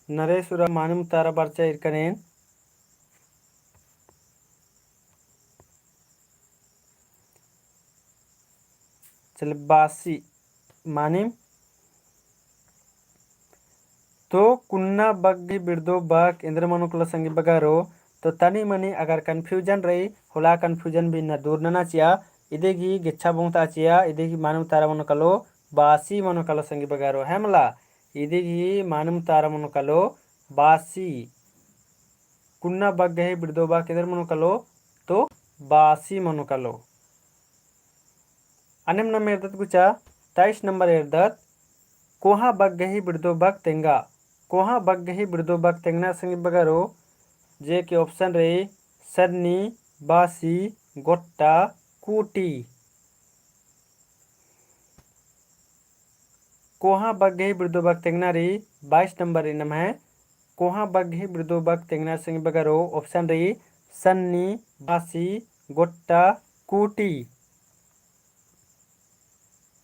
नरेश उराँव मानिम उतारा बरचा ईरकन एन। चले बासी मानिम। तो कुन्ना बग्गही बिड़दो बाक एन्देर मनो कालो संगी बगरो। तो तनी मनी अगर confusion रई, होला confusion भी इन्ना दूर नना चिआ। इदी गही गेच्छा बोंगता चिआ, इदी गही मानिम उतारा मनो कालो, बासी मनो कालो संगी बगरो, है मला। इदी गही मानिम उतारा मनो कालो, बासी। कुन्ना बग्गही बिड़दो बाक एन्देर मनो कालो, तो बासी मनो कालो। अन्नेम नाम एरदत गुचा, तेईस नंबर एरदत, कोहाँ बग्गही बिड़दो बाक तेंगा। कोहाँ बग्गही बिड़दो बाक तेंगना संगी बगरो, जेक option रई, सन्नी, बासी, गोट्टा, कूटी। कोहाँ बग्गही बिड़दो बाक तेंगना रई, बाईस नंबर रई नम्है। कोहाँ बग्गही बिड़दो बाक तेंगना संगी बगरो, option रई, सन्नी, बासी, गोट्टा, कूटी।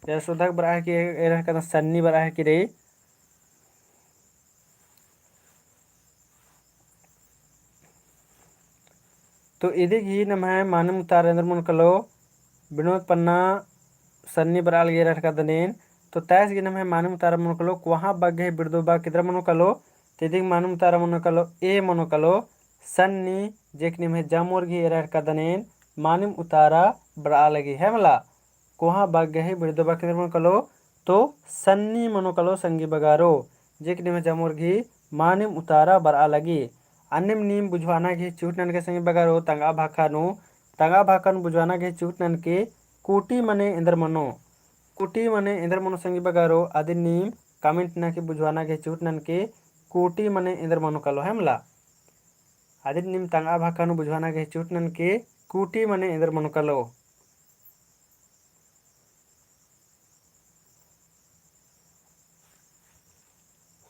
एरा सोधक बरआ हेके, एरा कदन सन्नी बरआ हेके रई। तो इदी गही नम्है मानिम उतारा एन्देर मनो कालो, बिनोद पन्ना सन्नी बरआ लगी एरा कदन एन। तो तेईस गही नम्है मानिम उतारा मनो कालो, कोहाँ बग्गही बिड़दो बाक एन्देर मनो कालो, तो इदी गही मानिम उतारा मनो कालो, A मनो कालो, सन्नी, जेक निम्है जमुर गही एरा कदन एन, मानिम उतारा बरआ लगी, है मला। कोहाँ बग्गही बिड़दो बाक एन्देर मनो कालो, तो सन्नी मनो कालो संगी बगरो, जेक निम्है जमुर गही मानिम उतारा बरआ लगी। अन्नेम नीम बुझवाना गही चिहुट ननके संगी बगरो, तंगआ भाखा नू, तंगआ भाखा नू बुझवाना गही चिहुट ननके, कूटी मने एन्देर मनो। कूटी मने एन्देर मनो संगी बगरो, अदिन नीम comment ननके बुझवाना गही चिहुट ननके, कूटी मने एन्देर मनो कालो, है मला। अदिन नीम तंगआ भाखा नू बुझवाना गही चिहुट ननके, कूटी मने एन्देर मनो कालो।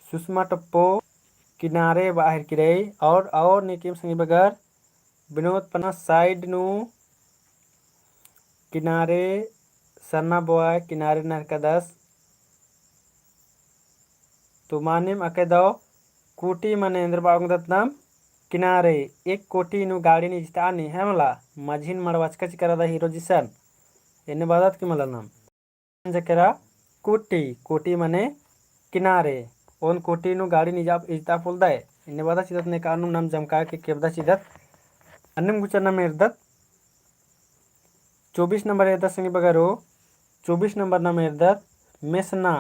सुषमा टप्पो किनारे बअर की रई, और, और नीकिम संगी बगर बिनोद पन्ना side नू किनारे सरना बॉय किनारे नरकदस। तो मानिम अकय दव कूटी मने एन्देर बआ ओंगदत नाम किनारे। एक कोटी नू गाड़ी नू इजतानी है मला, मझिन मड़वाचका चिकरदा हीरो जिसन। एन्ने बअदत की मला नाम। जकेरा कूटी, कूटी मने किनारे। ओन कोटी नू गाड़ी नू इजता पोलदय। एन्ने बअदत चिदत नेका अन्नुम नाम जमका के केबदत चिदत। अन्नेम गुचा नाम एरदत। चौबीस नंबर एरदत संगी बगरो, चौबीस नंबर नाम एरदत मेसना।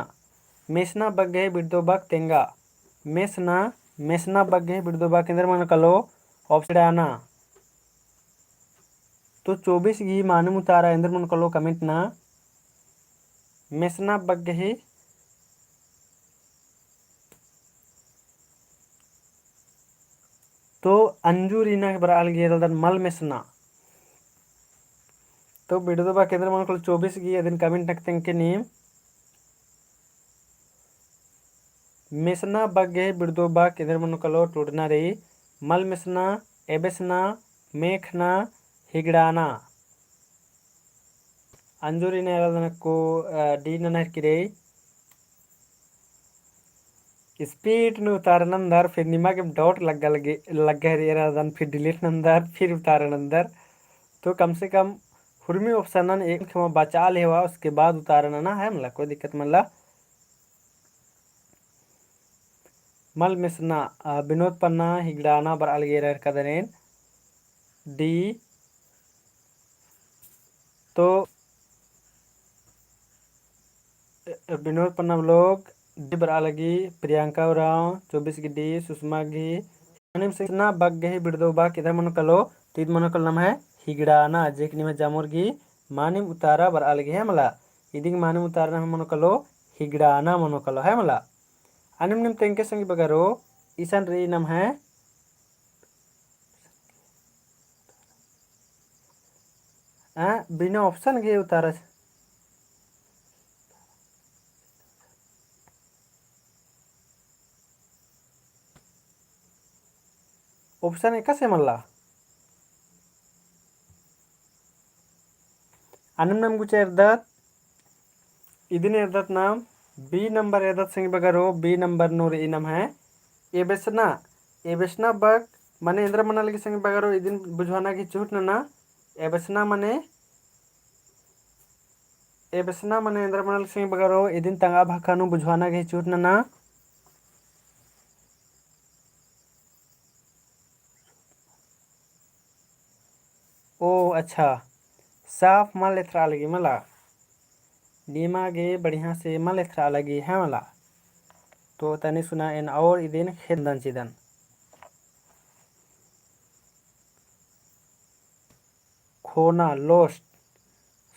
मेसना बग्गही बिड़दो बाक तेंगा। मेसना, मेसना बग्गही बिड़दो बाक एन्देर मनो कालो, option आना। तो चौबीस गही मानिम उतारा एन्देर मनो कालो comment ना। मेसना बग्गही, तो अंजू रीना के बरआ लगी एरा दन मल मेसना। तो बिड़दो बाक एन्देर मनो कालो चौबीस गही, अदिन comment नक तेंगके नीम। मेसना बग्गे ही बिड़दो बाक एन्देर मनो कालो टुड़ना रई, मल मेसना, एबेसना, मेखना, हिगड़ाना। अंजू रीना एरा दन को, अ, D नना हेलरकी रई। Speed नू उतारा नंदर, फिर निमा गे doubt लग्गा लगे, लग्गा हेलरी एरा दन, फिर delete नंदर, फिर उतारा नंदर। तो कम से कम हुरमी option नन एक खेमा बचा लेवा, उसके बाद उतारा नना है मला, कोई दिक्कत मला। मल मेसना, अ, बिनोद पन्ना हिगड़ाना बरआ लगी एरा दन एन। D। तो, अ, बिनोद पन्ना vlog D बरआ लगी, प्रियंका उराँव चौबीस गही D, सुषमा गही। मानिम मेसना बग्गे ही बिड़दो बाक एन्देर मनो कालो, तो ईद मनो कालो नम्है हिगड़ाना, जे कि निम्है जामोर गही मानिम उतारा बरआ लगी है मला। इदिन मानिम उतारा नम्है मनो कालो, हिगड़ाना मनो कालो है मला। अनिम नीम तेंगके संगी बगरो, इसन रई नम्है, आ, बिना option गही उतारा। Option एकासे मल्ला। अनिम नाम गुचा एरदत, इदिन एरदत नाम, B number एरदत संगी बगरो, B number नू रई नम्है एबेसना। एबेसना बग्गे मने एन्देर मना लगी संगी बगरो, इदिन बुझवाना गही चूट नना। एबेसना मने, एबेसना मने एन्देर मना लगी संगी बगरो, इदिन तंगआ भाखा नू बुझवाना गही चूट नना। ओ अच्छा, साफ मल एथरआ लगी मला। निमा गे बढ़िया से मल एथरआ लगी है मला। तो तनी सुना एन और इदिन खेंदन चिदन। खोना, lost।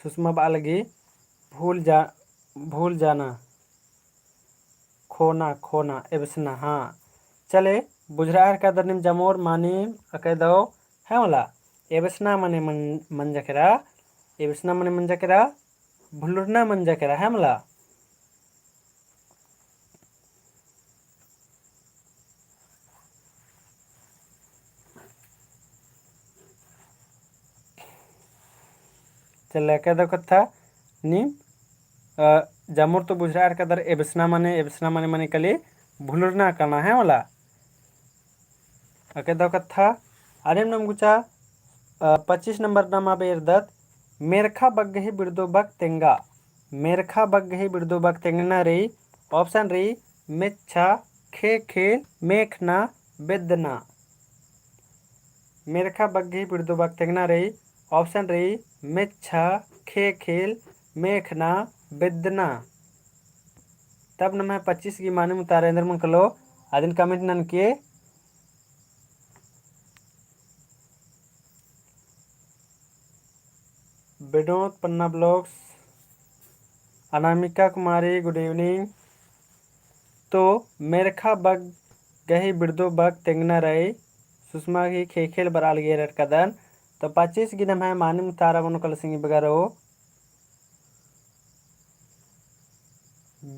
सुषमा बआ लगी भूल जा, भूल जाना। खोना, खोना, एबेसना, हाँ। चले, बुझरआ हेलरकर दर नीम जामोर मानिम अकय दव, है मला। एबेसना मने मन-, मंजा केरा, एबेसना मने मंजा केरा, भुलुरना मंजा केरा, है मला। चले, अकय दव कत्था नीम, अ, जामोर तो बुझरआ हेलरकर दर एबेसना मने, एबेसना मने मने कली भुलुरना कना है मला। अकय दव कत्था, अनिम नाम गुचा, अ, पच्चीस number नाम अब एरदत, मेरखा बग्गे ही बिड़दो बाक तेंगा। मेरखा बग्गे ही बिड़दो बाक तेंगना रई, option रई, मेच्छा, ख़ेख़ेल, मेख़ना, बेद्दना। मेरखा बग्गे ही बिड़दो बाक तेंगना रई, option रई, मेच्छा, ख़ेख़ेल, मेख़ना, बेद्दना। तब नम्है पच्चीस गही मानिम उतारा एन्देर मनो कालो, अदिन comment ननके। विनोद पन्ना vlogs, अनामिका कुमारी, good evening। तो मेरखा बग्गे ही बिड़दो बाक तेंगना रई, सुषमा गही ख़ेख़ेल बरआ लगी एरा दन। तो पच्चीस गही नम्है मानिम उतारा मनो कालो संगी बगरो।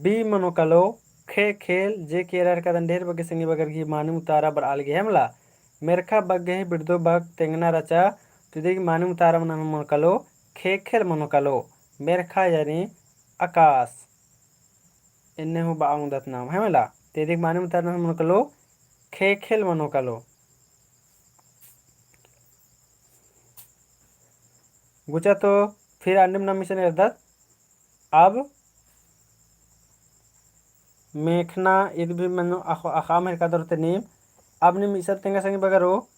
B मनो कालो, ख़ेख़ेल, जे कि एरा दन ढेर बग्गे संगी बगर गही मानिम उतारा बरआ लगी है मला। मेरखा बग्गे ही बिड़दो बाक तेंगना रहचा, तो इदी गही मानिम उतारा मनो कालो, ख़ेख़ेल मनो कालो। मेरखा यानी आकाश। एन्ने हूँ बआ ओंगदत नाम, है मला। तो इदी गही मानिम उतारा मनो कालो, ख़ेख़ेल मनो कालो। गुचा तो फिर अन्नेम नाम इसन एरदत। अब मेख़ना ईद भी मनो अख़-, अख़ाम हेलरका दरो ते नीम। अब नीम इसन तेंगा संगी बगरो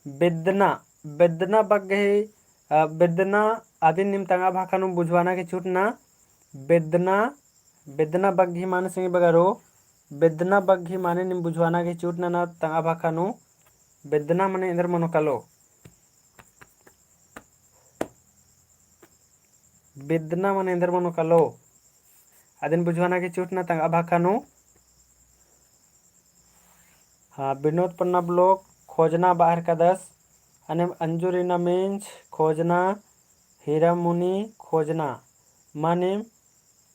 बेद्दना, बेद्दना बग्गे ही, अ, बेद्दना अदिन नीम तंगआ भाखा नू बुझवाना गही चूट नना। बेद्दना, बेद्दना बग्गे ही माने संगी बगरो, बेद्दना बग्गे ही माने नीम बुझवाना गही चूट नना तंगआ भाखा नू। बेद्दना मने एन्देर मनो कालो। बेद्दना मने एन्देर मनो कालो। अदिन बुझवाना गही चूट नना तंगआ भाखा नू। हाँ, विनोद पन्ना vlog, खोजना बअर कादस। अन्नेम अंजुरी नमेंज खोजना, हीरामुनी खोजना। मानिम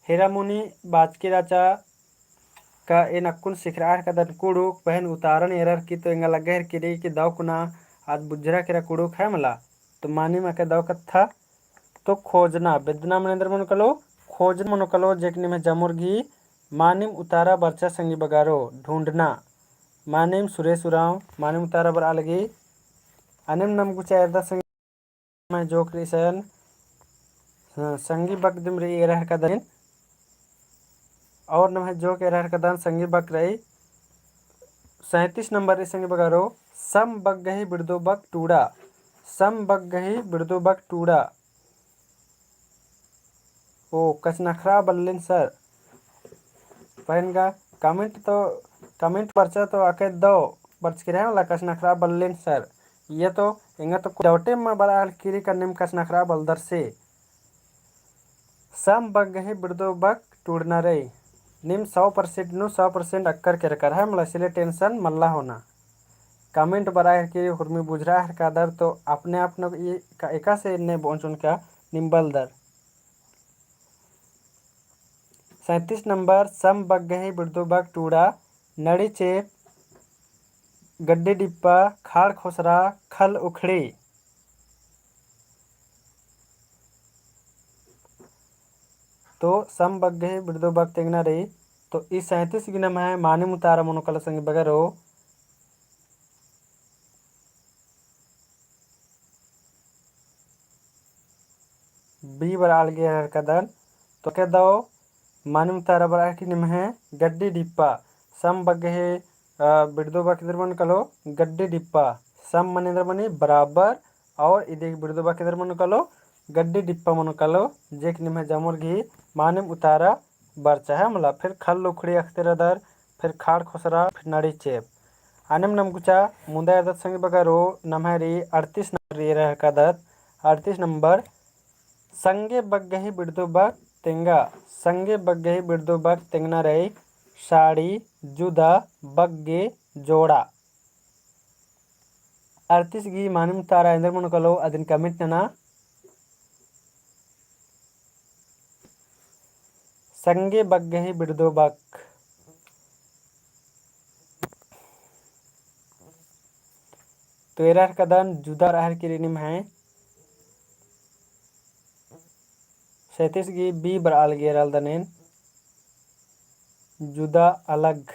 हीरामुनी बाचकी रहचा का एन अक्कुन सिखरआ रहकदन कुँड़ुख़, पहें उतारन एरर की तो एंगा लग्गा हेलरकी रई कि दौ कुना आद बुझरा केरा कुँड़ुख़ है मला। तो मानिम अक्का दौ कत्था तो खोजना, बेद्दना मने एन्देर मनो कालो, खोजना मनो कालो, जेक निम्है जमुर गही मानिम उतारा बरचा संगी बगारो, ढूंढना। मानिम सुरेश उराँव, मानिम उतारा बरआ लगी। अन्नेम नम गुचा एरदत संगी नम्है जोक रई सन, हाँ, संगी बक दिम रई एरा हेलरकदन। और नम्है जोक एरा हेलरकदन संगी बक रई सैंतीस नंबर रई संगी बगारो, सम बग्गही बिड़दो बक टूड़ा, सम बग्गही बिड़दो बक टूड़ा। ओ, कछनखरआ बल्लेन सर। पहें गा comment तो, comment बरचा तो अक्का दौ बरचकी रई मला कछनखरआ बल्लेन सर। ये तो एंगा तो कोई doubtए मल बरआ हेलरकी रई का नीम कछनखरआ बलदर से। सम बग्गही बिड़दो बक टूड़ना रई। नीम सौ percent नू सौ percent अक्कर केरकर है मला, इसलिए tension मल्ला होना। Comment बरआ हेलरकी रई, हुरमी बुझरआ हेलरकदर तो अपने आप नू ई का एकासे एन्ने बओन चिओन का नीम बलदर। सैंतीस नंबर, सम बग्गही बिड़दो बक टूड़ा, नड़ी चेप, गड्डी डिप्पा, खाड़ खोसरा, खल उखड़ी। तो सम बग्गही बिड़दो बक तेंगना रई। तो ई सैंतीस गही नम्है मानिम उतारा मनो कालो संगी बगारो। B बरआ लगी एरा हेलरकदन। तो अक्का दौ मानिम उतारा बरआ हेलरकी निम्है गड्डी डिप्पा। सम बग्गही, अ, बिड़दो बक एन्देर मनो कालो गड्डी डिप्पा। सम मने एन्देर मनी बराबर और इदी गही बिड़दो बक एन्देर मनो कालो गड्डी डिप्पा मनो कालो, जेक निम्है जमुर गही मानिम उतारा बरचा है मला। फिर खल उखड़ी अख़दर, फिर खाड़ खोसरा, फिर नड़ी चेप। अन्नेम नम गुचा मुन्दा एरदत संगी बगारो, नम्है रई अड़तीस नंबर रई एरा हेलरकदत, अड़तीस नंबर। संगे बग्गही बिड़दो बक तेंगा, संगे बग्गही बिड़दो बक तेंगना रई, साड़ी, जुदा, बग्गे, जोड़ा। अड़तीस गही मानिम उतारा एन्देर मनो कालो अदिन comment नना। संगे बग्गही बिड़दो बक। तो एरा हेलरकदन जुदा बरआ हेलरकी रई निम्है। सैंतीस गही B बरआ लगी एरा हेलरदन एन। जुदा अलग।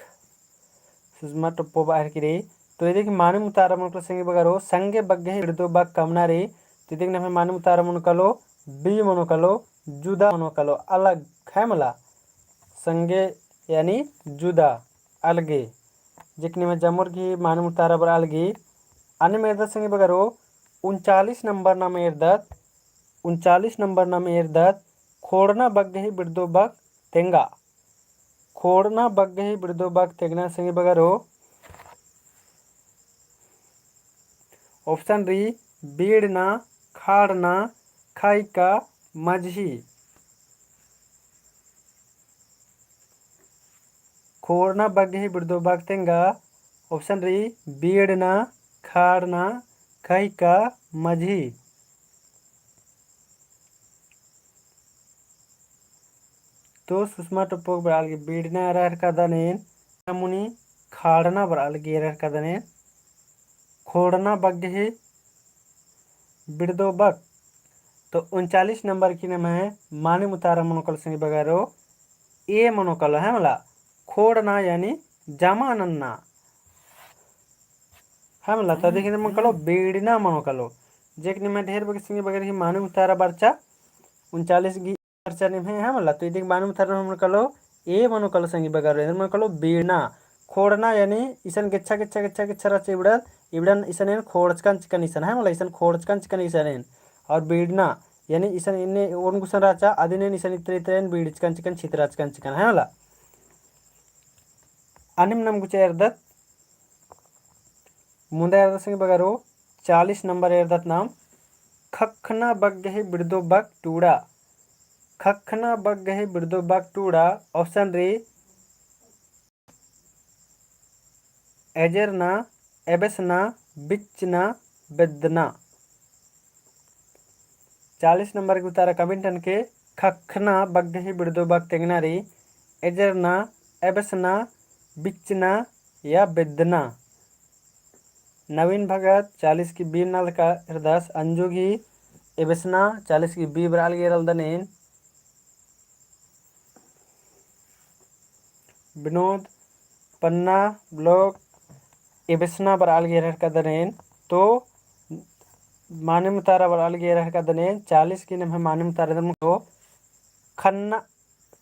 सुषमा टोप्पो बरआ हेलरकी रई। तो इदी गही मानिम उतारा मनो कालो संगी बगारो, संगे बग्गही बिड़दो बक कमना रई। तो इदी गही नम्है मानिम उतारा मनो कालो, B मनो कालो, जुदा मनो कालो, अलग है मला। संगे यानी जुदा, अलगे। जेक निम्है जमुर गही मानिम उतारा बरआ लगी। अन्नेम एरदत संगी बगारो, उनचालीस नंबर नाम एरदत, उनचालीस नंबर नाम एरदत, खोड़ना बग्गही बिड़दो बक तेंगा। खोड़ना बग्गही बिड़दो बक तेंगना संगी बगारो। Option रई, बीड़ना, खाड़ना, खइका, मझी। खोड़ना बग्गही बिड़दो बक तेंगा। Option रई, बीड़ना, खाड़ना, खइका, मझी। तो सुषमा टोप्पो बरआ लगी बीड़ना एरा हेलरकदन एन, मुनी खाड़ना बरआ लगी एरा हेलरकदन एन। खोड़ना बग्गही बिड़दो बक। तो उनचालीस नंबर गही नम्है मानिम उतारा मनो कालो संगी बगारो, A मनो कालो है मला, खोड़ना यानी जमा नन्ना। है मला, तो इदी गही मनो कालो, बीड़ना मनो कालो। जेक निम्है ढेर बग्गे संगी बगारो ही मानिम उतारा बरचा, उनचालीस गही बरचा निम्है है मला, तो इदी गही मानिम उतारा मनो कालो, A मनो कालो संगी बगारो, एन्देर मनो कालो बीड़ना। खोड़ना यानी इसन गेच्छा, गेच्छा, गेच्छा, गेच्छा रहचा इबड़न, इबड़न इसन एन खोड़चकन चिकन इसन है मला, इसन खोड़चकन चिकन इसन एन। और बीड़ना यानी इसन एन्ने ओन गुसन रहचा, अदिन एन इसन इतरा इतरा एन बीड़चकन चिकन, छितराचकन चिकन है मला। अन्नेम नाम गुचा एरदत, मुन्दा एरदत संगी बगारो, चालीस नंबर एरदत नाम, खखना बग्गही बिड़दो बक टूड़ा। खखना बग्गही बिड़दो बक टूड़ा, option रई, एजेरना, एबेसना, बिच्चना, बेद्दना। चालीस नंबर गे उतारा comment ननके, खखना बग्गही बिड़दो बक तेंगना रई, एजरना, एबसना, बिच्चना या बेद्दना। नवीन भगत चालीस की B नलका एरदस, अंजू गही एबसना, चालीस की B बरआ लगी एरलदन एन। विनोद पन्ना block एबसना बरआ लगी एरहरकदन एन। तो मानिम उतारा बरआ लगी एरहरकदन एन, चालीस की नम्है मानिम उतारा एन्देर मनो कालो, खन्ना,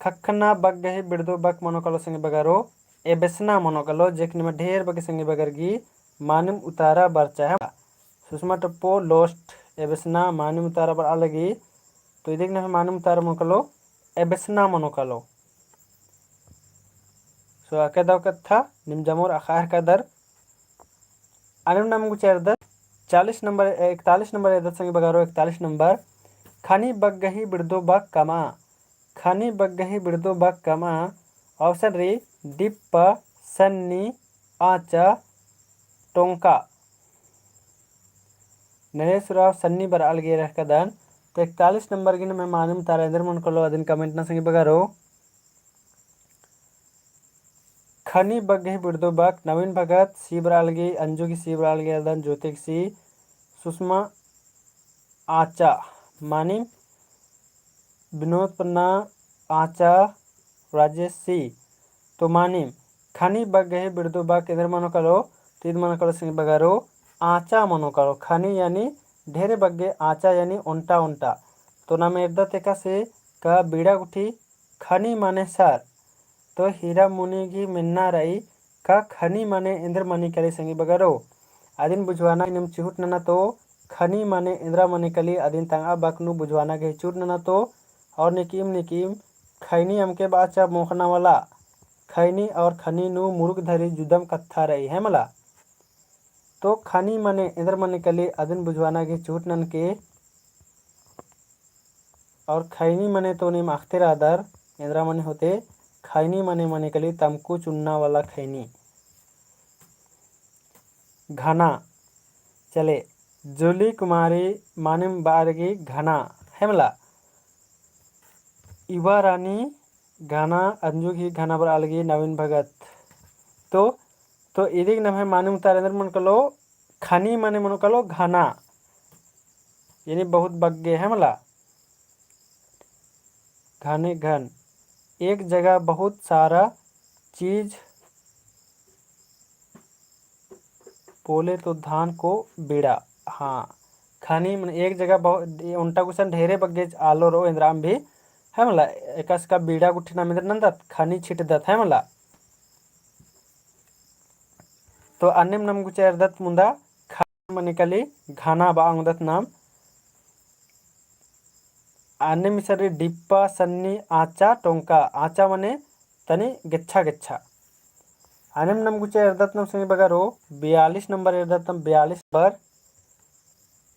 खखना बग्गही बिड़दो बक मनो कालो संगी बगरो, एबसना मनो कालो, जेक निम्है ढेर बग्गे संगी बगर गही मानिम उतारा बरचा है। सुषमा टप्पो lost एबसना मानिम उतारा बरआ लगी, तो इदिक नम्है मानिम उतारा मनो कालो, एबसना मनो कालो। So अक्कु दव कत्था नीम जमोर अख़आ एरहरकदर। अन्नेम नाम गुचा एरदत चालीस नंबर, इकतालीस नंबर एरदत संगी बगरो, इकतालीस नंबर। खनी बग्गही बिड़दो बक कमआ, खनी बग्गही बिड़दो बक कमआ। Option रई डिप्पा, सन्नी, आचा, टोंका। नरेश उराँव सन्नी बरआ लगी एरहरकदन। तो इकतालीस नंबर गही नम्है मानिम उतारा एन्देर मनो कालो अदिन comment नना संगी बगरो। खनी बग्गही बिड़दो बक, नवीन भगत C बरआ लगी, अंजू गही C बरआ लगी एरदन, ज्योति गही C, सुषमा आचा, मानिम विनोद पन्ना आचा, राजेश C। तो मानिम खनी बग्गही बिड़दो बक एन्देर मनो कालो, तो ईद मनो कालो संगी बगरो, आचा मनो कालो। खनी यानी ढेरे बग्गे, आचा यानी ओन्टा ओन्टा। तो नाम एरदत एकासे का बीड़ा गुट्ठी, खनी माने सर। तो हीरा मुनी गही मेन्ना रई का खनी माने एन्देर मनी काली संगी बगरो। अदिन बुझवाना नीम चिहुट नना तो, खनी माने एन्देर मनी काली अदिन तंगआ बक नू बुझवाना गही चिहुट नना तो। और निकिम निकिम खैनी अमके बाचा मोख़ना वाला, खैनी और खनी नू मुरुक धरी जुदम कत्था रई है मला। तो खनी माने एन्देर मनी काली अदिन बुझवाना गही चिहुट ननके। और खैनी माने तो नीम अख़ते रअदर, एन्देर माने होते, खैनी माने मनी काली तमकू चुन्ना वाला खैनी। घना, चले, जूली कुमारी मानिम बरआ लगी घना, है मला। इवा रानी घना, अंजू गही घना बरआ लगी, नवीन भगत। तो, तो इदिक नम्है मानिम उतारा एन्देर मनो कालो, खनी माने मनो कालो घना, यानी बहुत बग्गे है मला। घने घन, एक जगह बहुत सारा चीज बोले तो धान को बीड़ा। हाँ, खनी माने एक जगह बहुत, ओन्टा गुसन ढेरे बग्गे आलो रओ एन्देरम भी, है मला, एकासे का बीड़ा गुट्ठी नाम एन्देर नन्दत, खनी छिटदत, है मला। तो अन्नेम नाम गुचा एरदत मुन्दा, खनी मनी काली घना बआ ओंगदत नाम। अन्नेम इसन रई डिप्पा, सन्नी, आचा, टोंका। आचा मने तनी गेच्छा गेच्छा। अन्नेम नाम गुचा एरदत नाम संगी बगरो, बयालीस नंबर एरदत नाम, बयालीस नंबर।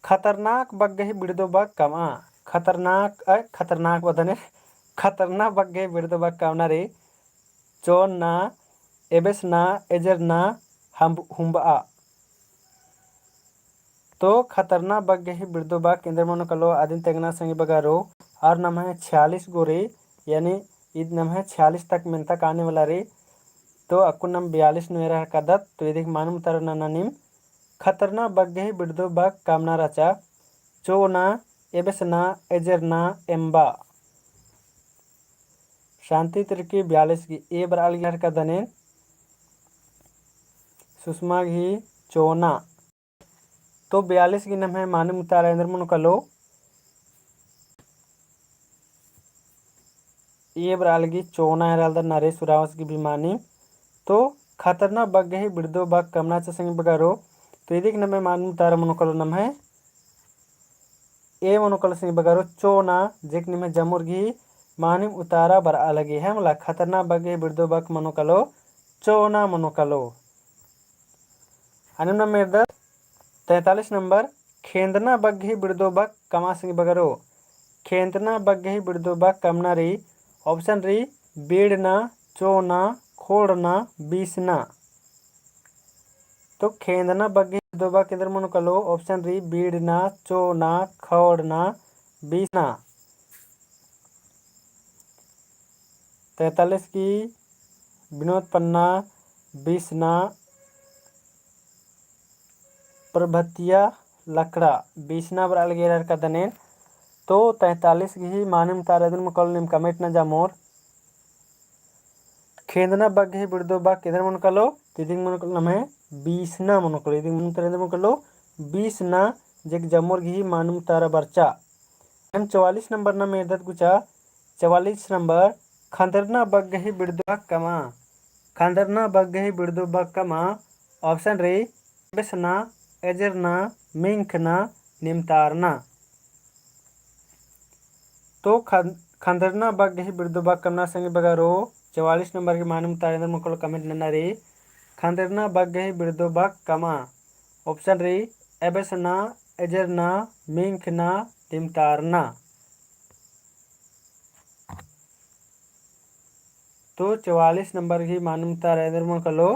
खतरनाक बग्गही बिड़दो बक कमआ। खतरनाक, अ, खतरनाक बअदन, खतरनाक बग्गही बिड़दो बक कमना रई, चोना, एबेसना, एजरना, हम्ब-, हुम्बआ। तो खतरना बग्गही बिड़दो बक एन्देर मनो कालो अदिन तेंगना संगी बगरो। और नम्है छियालीस गो रई, यानी ईद नम्है छियालीस तक मेन्ता काने वाला रई। तो अक्कुन नाम बयालीस नू एरहरकदत, तो इदिक मानिम उतारा नना नीम। खतरना बग्गही बिड़दो बक कमना रहचा, चोना, एबेसना, एजरना, एम्बा। शांति तिर्की बयालीस गही ए बरआ लगी एरहरकदन एन। सुषमा गही चोना। तो बयालीस गही नम्है मानिम उतारा एन्देर मनो कालो। ए बरआ लगी चोना एरालदन नरेश उराँवस गही भी मानिम। तो खतरना बग्गही बिड़दो बक कमना रहचा संगी बगरो। तो इदिक नम्है मानिम उतारा मनो कालो नम्है ए मनो कालो संगी बगरो चोना, जेक निम्है जमुर गही मानिम उतारा बरआ लगी है मला। खतरना बग्गही बिड़दो बक मनो कालो चोना मनो कालो। अन्नेम नाम एरदत तैंतालीस नंबर, खेंदना बग्गही बिड़दो बक कमआ संगी बगरो। खेंदना बग्गही बिड़दो बक कमना रई, option रई, बीड़ना, चोना, खोड़ना, बीसना। तो खेंदना बग्गे बिड़दो बक एन्देर मनो कालो, option रई बीड़ना, चोना, खौड़ना, बीसना। तैंतालीस गही बिनोद पन्ना, बीसना, प्रभतिया लकड़ा, बीसना बरआ लगी एरर कदनेन। तो तैंतालीस गही मानिम उतारा एन्देर मनो कालो नीम comment नंजा मोर। खेंदना बग्गे बिड़दो बक एन्देर मनो कालो, तो इदिन मनो कालो नम्है बीसना मनो कालो, इदिन मानिम उतारा एन्देर मनो कालो बीसना, जे कि जमोर गही मानिम उतारा बरचा। एम चवालीस नंबर नाम एरदत गुचा, चवालीस नंबर, खंदरना बग्गे बिड़दो बक कमआ। खंदरना बग्गे बिड़दो बक कमआ, option रई, एबसना, एजरना, मिंखना, निमतारना। तो खं-, खंदरना बग्गे बिड़दो बक कमना संगी बगरो, चवालीस नंबर गही मानिम उतारा एन्देर मनो कालो comment नन्ना रई, खंदरना बग्गे बिड़दो बक कमआ। Option रई, एबसना, एजरना, मिंखना, निमतारना। तो चवालीस नंबर गही मानिम उतारा एन्देर मनो कालो,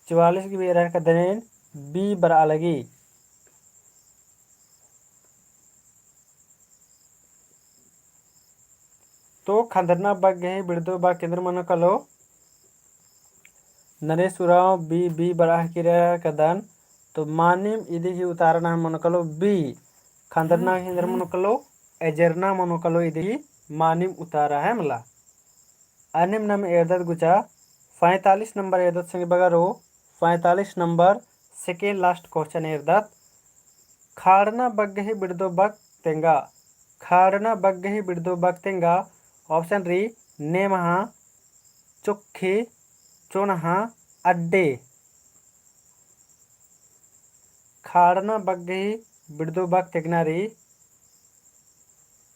चवालीस गही एरर कदनेन B बरआ लगी। तो खंदरना बग्गे बिड़दो बक एन्देर मनो कालो, नरेश उराँव B, B बरआ लगी एरर कदन। तो मानिम इदी गही उतारा नम्है मनो कालो B। खंदरना एन्देर मनो कालो, एजरना मनो कालो इदी गही मानिम उतारा है मला। अन्नेम नाम एरदत गुचा, पैंतालीस नंबर एरदत संगी बगरो, पैंतालीस नंबर second last question एरदत। खाड़ना बग्गे बिड़दो बक तेंगा। खाड़ना बग्गे बिड़दो बक तेंगा। Option रई, नेमहा, चोक्खी, चोनहा, अड्डे। खाड़ना बग्गे बिड़दो बक तेंगना रई,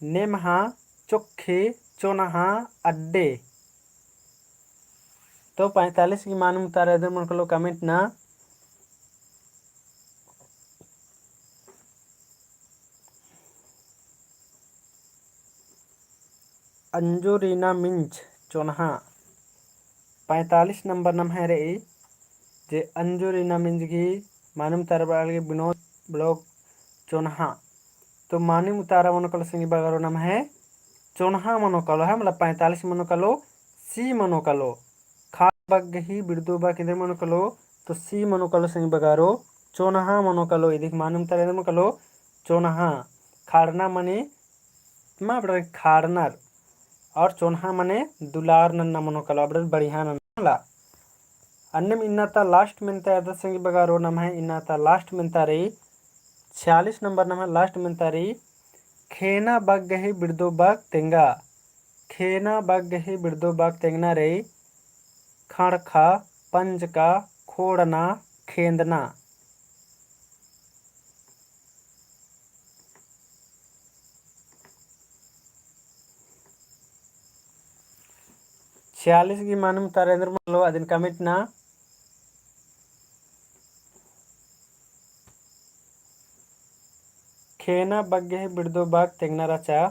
नेमहा, चोक्खी, चोनहा, अड्डे। तो पैंतालीस गही मानिम उतारा एन्देर मनो कालो comment नना। अंजुरिना मिंज चोनहा। पैंतालीस नंबर नम्है रई, जे अंजुरिना मिंज गही मानिम उतारा बरआ लगी बिनोद block चोनहा। तो मानिम उतारा मनो कालो संगी बगरो नम्है चोनहा मनो कालो है, मतलब पैंतालीस मनो कालो, C मनो कालो। खाड़ बग्गे बिड़दो बक एन्देर मनो कालो, तो C मनो कालो संगी बगरो, चोनहा मनो कालो, इदी गही मानिम उतारा एन्देर मनो कालो, चोनहा। खाड़ना मने मा अबड़र खाड़नर, और चोनहा मने दुलार नन्ना मनो कालो, अबड़र बढ़िया नन्ना ला। अन्नेम इन्ना ता last मेन्ता एरदत संगी बगरो नम्है, इन्ना ता last मेन्ता रई, छियालीस नंबर नम्है last मेन्ता रई, खेना बग्गे बिड़दो बक तेंगा। खेना बग्गे बिड़दो बक तेंगना रई, खड़खा, पंजका, खोड़ना, खेंदना। छियालीस गही मानिम उतारा एन्देर मनो कालो, अदिन comment नना। खेना बग्गे बिड़दो बक तेंगना रहचा।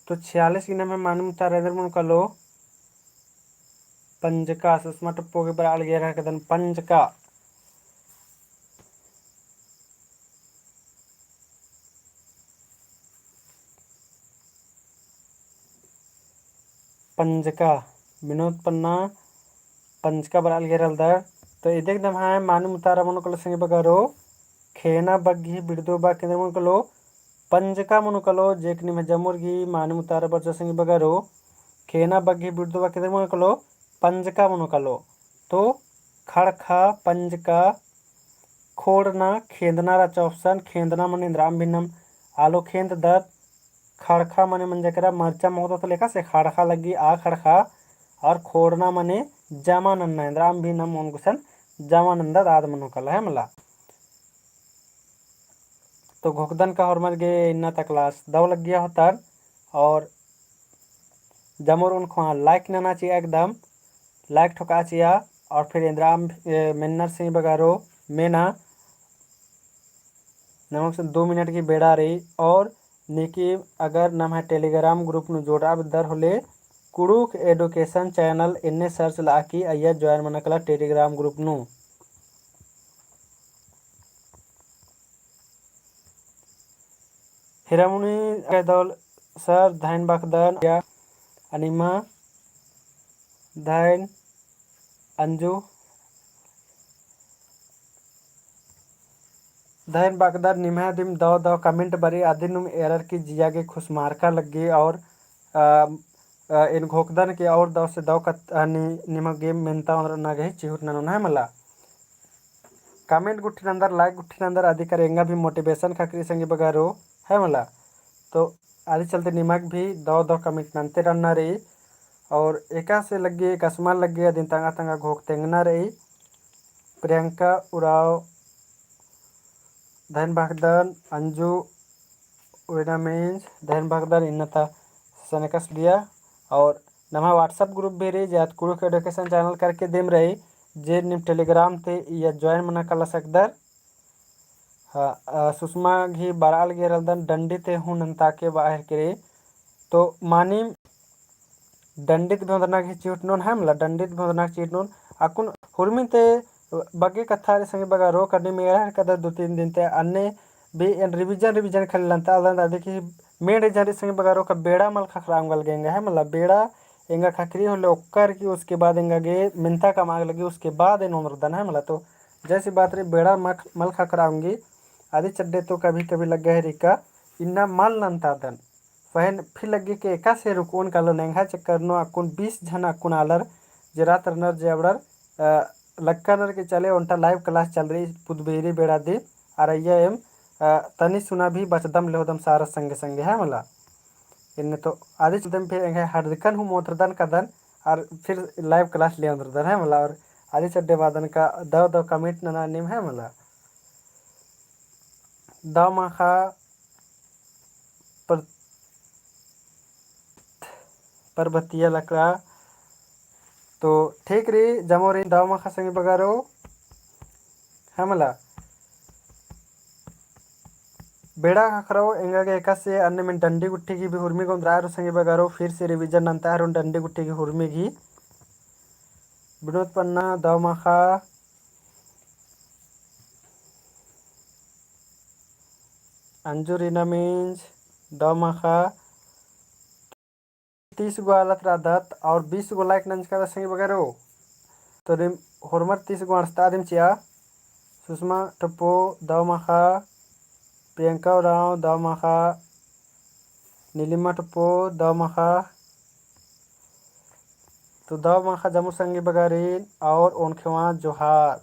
तो छियालीस गही नम्है मानिम उतारा एन्देर मनो कालो, पंजका। सुषमा टप्पो गही बरआ लगी एरर कदन पंजका। पंजका, बिनोद पन्ना, पंजका बरआ लगी एरर दर। तो इदी गही नम्है मानिम उतारा मनो कालो संगी बगरो, खेना बग्गे बिड़दो बक एन्देर मनो कालो, पंजका मनो कालो, जे कि निम्है जमोर गही मानिम उतारा बरचा संगी बगरो, खेना बग्गे बिड़दो बक एन्देर मनो कालो, पंजका मनो कालो। तो खड़खा, पंजका, खोड़ना, खेंदना रहचा option। खेंदना मने एन्दरा अम्बिन्नम आलो खेंददत। खड़खा मने मंजा केरा मरचा मोख़दत लेखा से खड़खा लग्गी आ खड़खा। और खोड़ना मने जमा नन्ना, एन्दरा अम्बिन्नम ओन गुसन जमा नन्दत आद मनो कालो है मला। तो घोखदन का होरमर गे इन्ना ता class दव लग्गिया होतर। और जमोर ओन ख़ोआ like नना चिआ, एकदम like ठोका चिआ। और फिर एन्दरा अम्ब, ए, मेन्नर संगी बगरो मेना। नमक से दो मिनट की बेड़ा रई। और नीकी अगर नम्है Telegram group नू जोड़आ बेद्दर होले कुँड़ुख़ education channel एन्ने search लआ की अइय्या join मना कला Telegram group नू। हिरामुनी दौल sir धैन बअदन या अनिमा धैन अंजू धैन बअदर निम्है दिम दव दव comment बरई अदिनुम एरर की जिया गे खुसमारका लग्गी और, अ, अ, एन घोखदन की और दव से दव कत-, अ, नि-, निमा गे मेन्ता ओन्द्रना गही चिहुट ननोन है मला। Comment गुट्ठी नन्दर, like गुट्ठी नन्दर, अदी करे एंगा भी motivation ख़क्खरी संगी बगरो है मला। तो अदी चलते निमक भी दव दव comment नन्ते रन्ना रई। और एकासे लग्गी, एकसमा लग्गी, अदिन तंगा तंगा घोख तेंगना रई। प्रियंका उराँव धैन बअदन, अंजू उइना means धैन बअदन इन्ना ता सनेकस दिया। और नम्है WhatsApp group भी रई, जे आद कुँड़ुख़ education channel करके दिम रई, जे नीम Telegram ती इय्या join मना कला सकदर। हाँ, अ, सुषमा गही बरआ लगी रअदन डंडी ती हूँ नन्ता के बाहर के रई। तो मानिम डंडित भी ओन्द्रना गही चिहुट ननोन है मला, डंडित भी ओन्द्रना गही चिहुट ननोन। अक्कुन हुरमी ती बग्गे कत्था रई संगी बगरो, कनी मेरा हर कदर दो तीन दिन ती अन्ने भी एन revision, revision खाली नन्ता अदन, अदी की main reason रई संगी बगरो का बेड़ा मल ख़क्खरा ओंगल गे एंगा है मला, बेड़ा एंगा ख़क्खरी होले ओक्कर की उसके बाद एंगा गे मेन्ता कमआ लगी, उसके बाद एन ओन्द्रदन है मला। तो जैसी बात रई बेड़ा मख-, मल ख़क्खरा ओंगी, अदी चड्डे तो कभी कभी लग्गा है रई का इन्ना मल नन्ता अदन। पहें फिर लग्गी के एकासे रुकओन कालोन एंग्है चक्कर नू अक्कुन बीस झन अक्कुन आलर जे रात रअनर जे अबड़र, अ, लक्कनर के चले ओन्टा live class चल रई पुदबेरी बेड़ा दिम, अरा अइय्या एम, अ, तनी सुना भी बचदम लेहोदम सारा संगे संगे है मला। एन्ने तो अदी चड्डे फिर एंग्है हरदिकन हूँ मोतरदन कादन, अरा फिर live class ले ओन्द्रदन है मला, और अदी चड्डे बादन का दव दव comment नना निम है मला। दव माखा पर-, परबतिया लकड़ा। तो ठीक रई, जमो रई दव माखा संगी बगरो। है मला। बेड़ा ख़क्खरओ एंगा गे एकासे अन्ने मेन डंडी गुट्ठी गही भी हुरमी गे ओन्द्रआ रओ संगी बगरो, फिर से revision नन्ता रओ डंडी गुट्ठी गही हुरमी गही। बिनोद पन्ना दव माखा अंजू रीना means दव माखा तीस गो आलर रअदत और बीस गो like नंजका रअदत संगी बगरो। तो निम होरमर तीस गो अंड़सता दिम चिआ। सुषमा टप्पो दव माखा, प्रियंका उराँव दव माखा, नीलिमा टप्पो दव माखा। तो दव माखा जमो संगी बगरिन और ओनखेवा जोहार।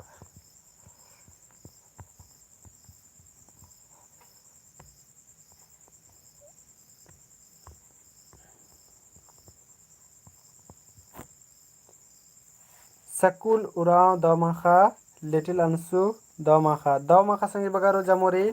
सकुल उराँव दव माखा, लिटिल अंशु दव माखा। दव माखा संगी बगरो जमो रई।